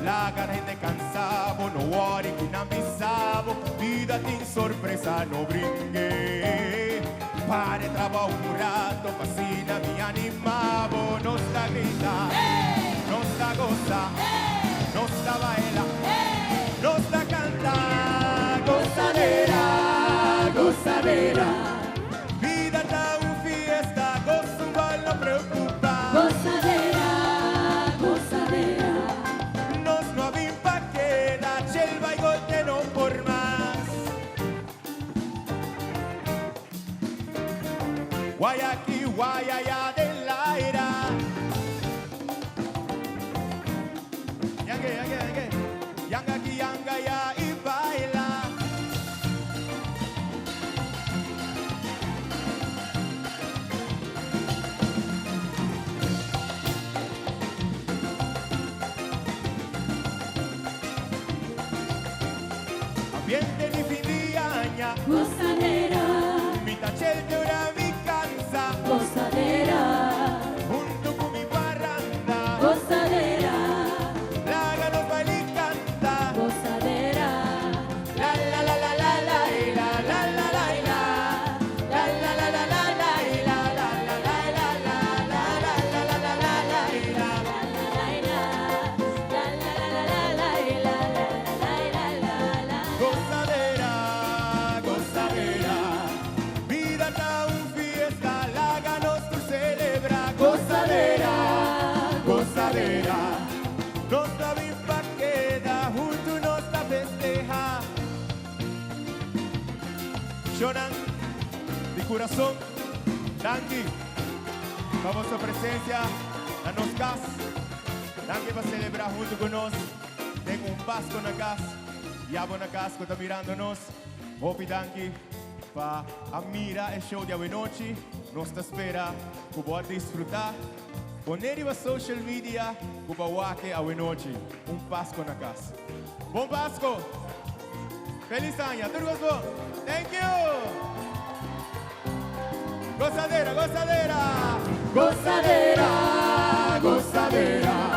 Laga hende cansa bo, no worry cu nan bisa bo. Bida tin sorpresa, no bringue. Pare trabao un rato, p'asina mi anima bo. Nos ta grita, nos ta goza, nos ta baila, nos ta canta. Gozadera, gozadera. Bida ta un fiesta, goza un gol, no preocupa. Gozadera, gozadera. Nos no a bin pa keda, chelba y golte no por mas. Guayaki, guayaya del aire. Yangue, yangue, yangue. Yanga aki, yanga aya y baila. Ambiente di fin di aña. Gozadera. Mi ta chel te ora mi cansa. Gozadera. Hunto cu mi parranda. Gozadera. Laga nos baila y canta. Gozadera. La la la la la la la la la la la. La la la la la la la la la la la la la la la la la la la la. Gozadera, gozadera. Bida ta un fiesta, laga nos tur celebra. Gozadera, gozadera. Nos ta bin pa keda, hunto nos ta festeha. Shonan, di curason, danki pa boso presencia na nos cas. Danki pa celebra hunto cu nos. Den un Pasco na cas. Y abo na cas cu ta mirando nos. Hopi danki pa a mira e show di awenochi. Nos ta spera ku bo a disfrutá. Pone riba social media ku bo a wak e awenochi. Un Pasco na Cas. Bon Pasco! Feliz aña! Tur kos bon! Thank you! Gozadera, gozadera! Gozadera, gozadera.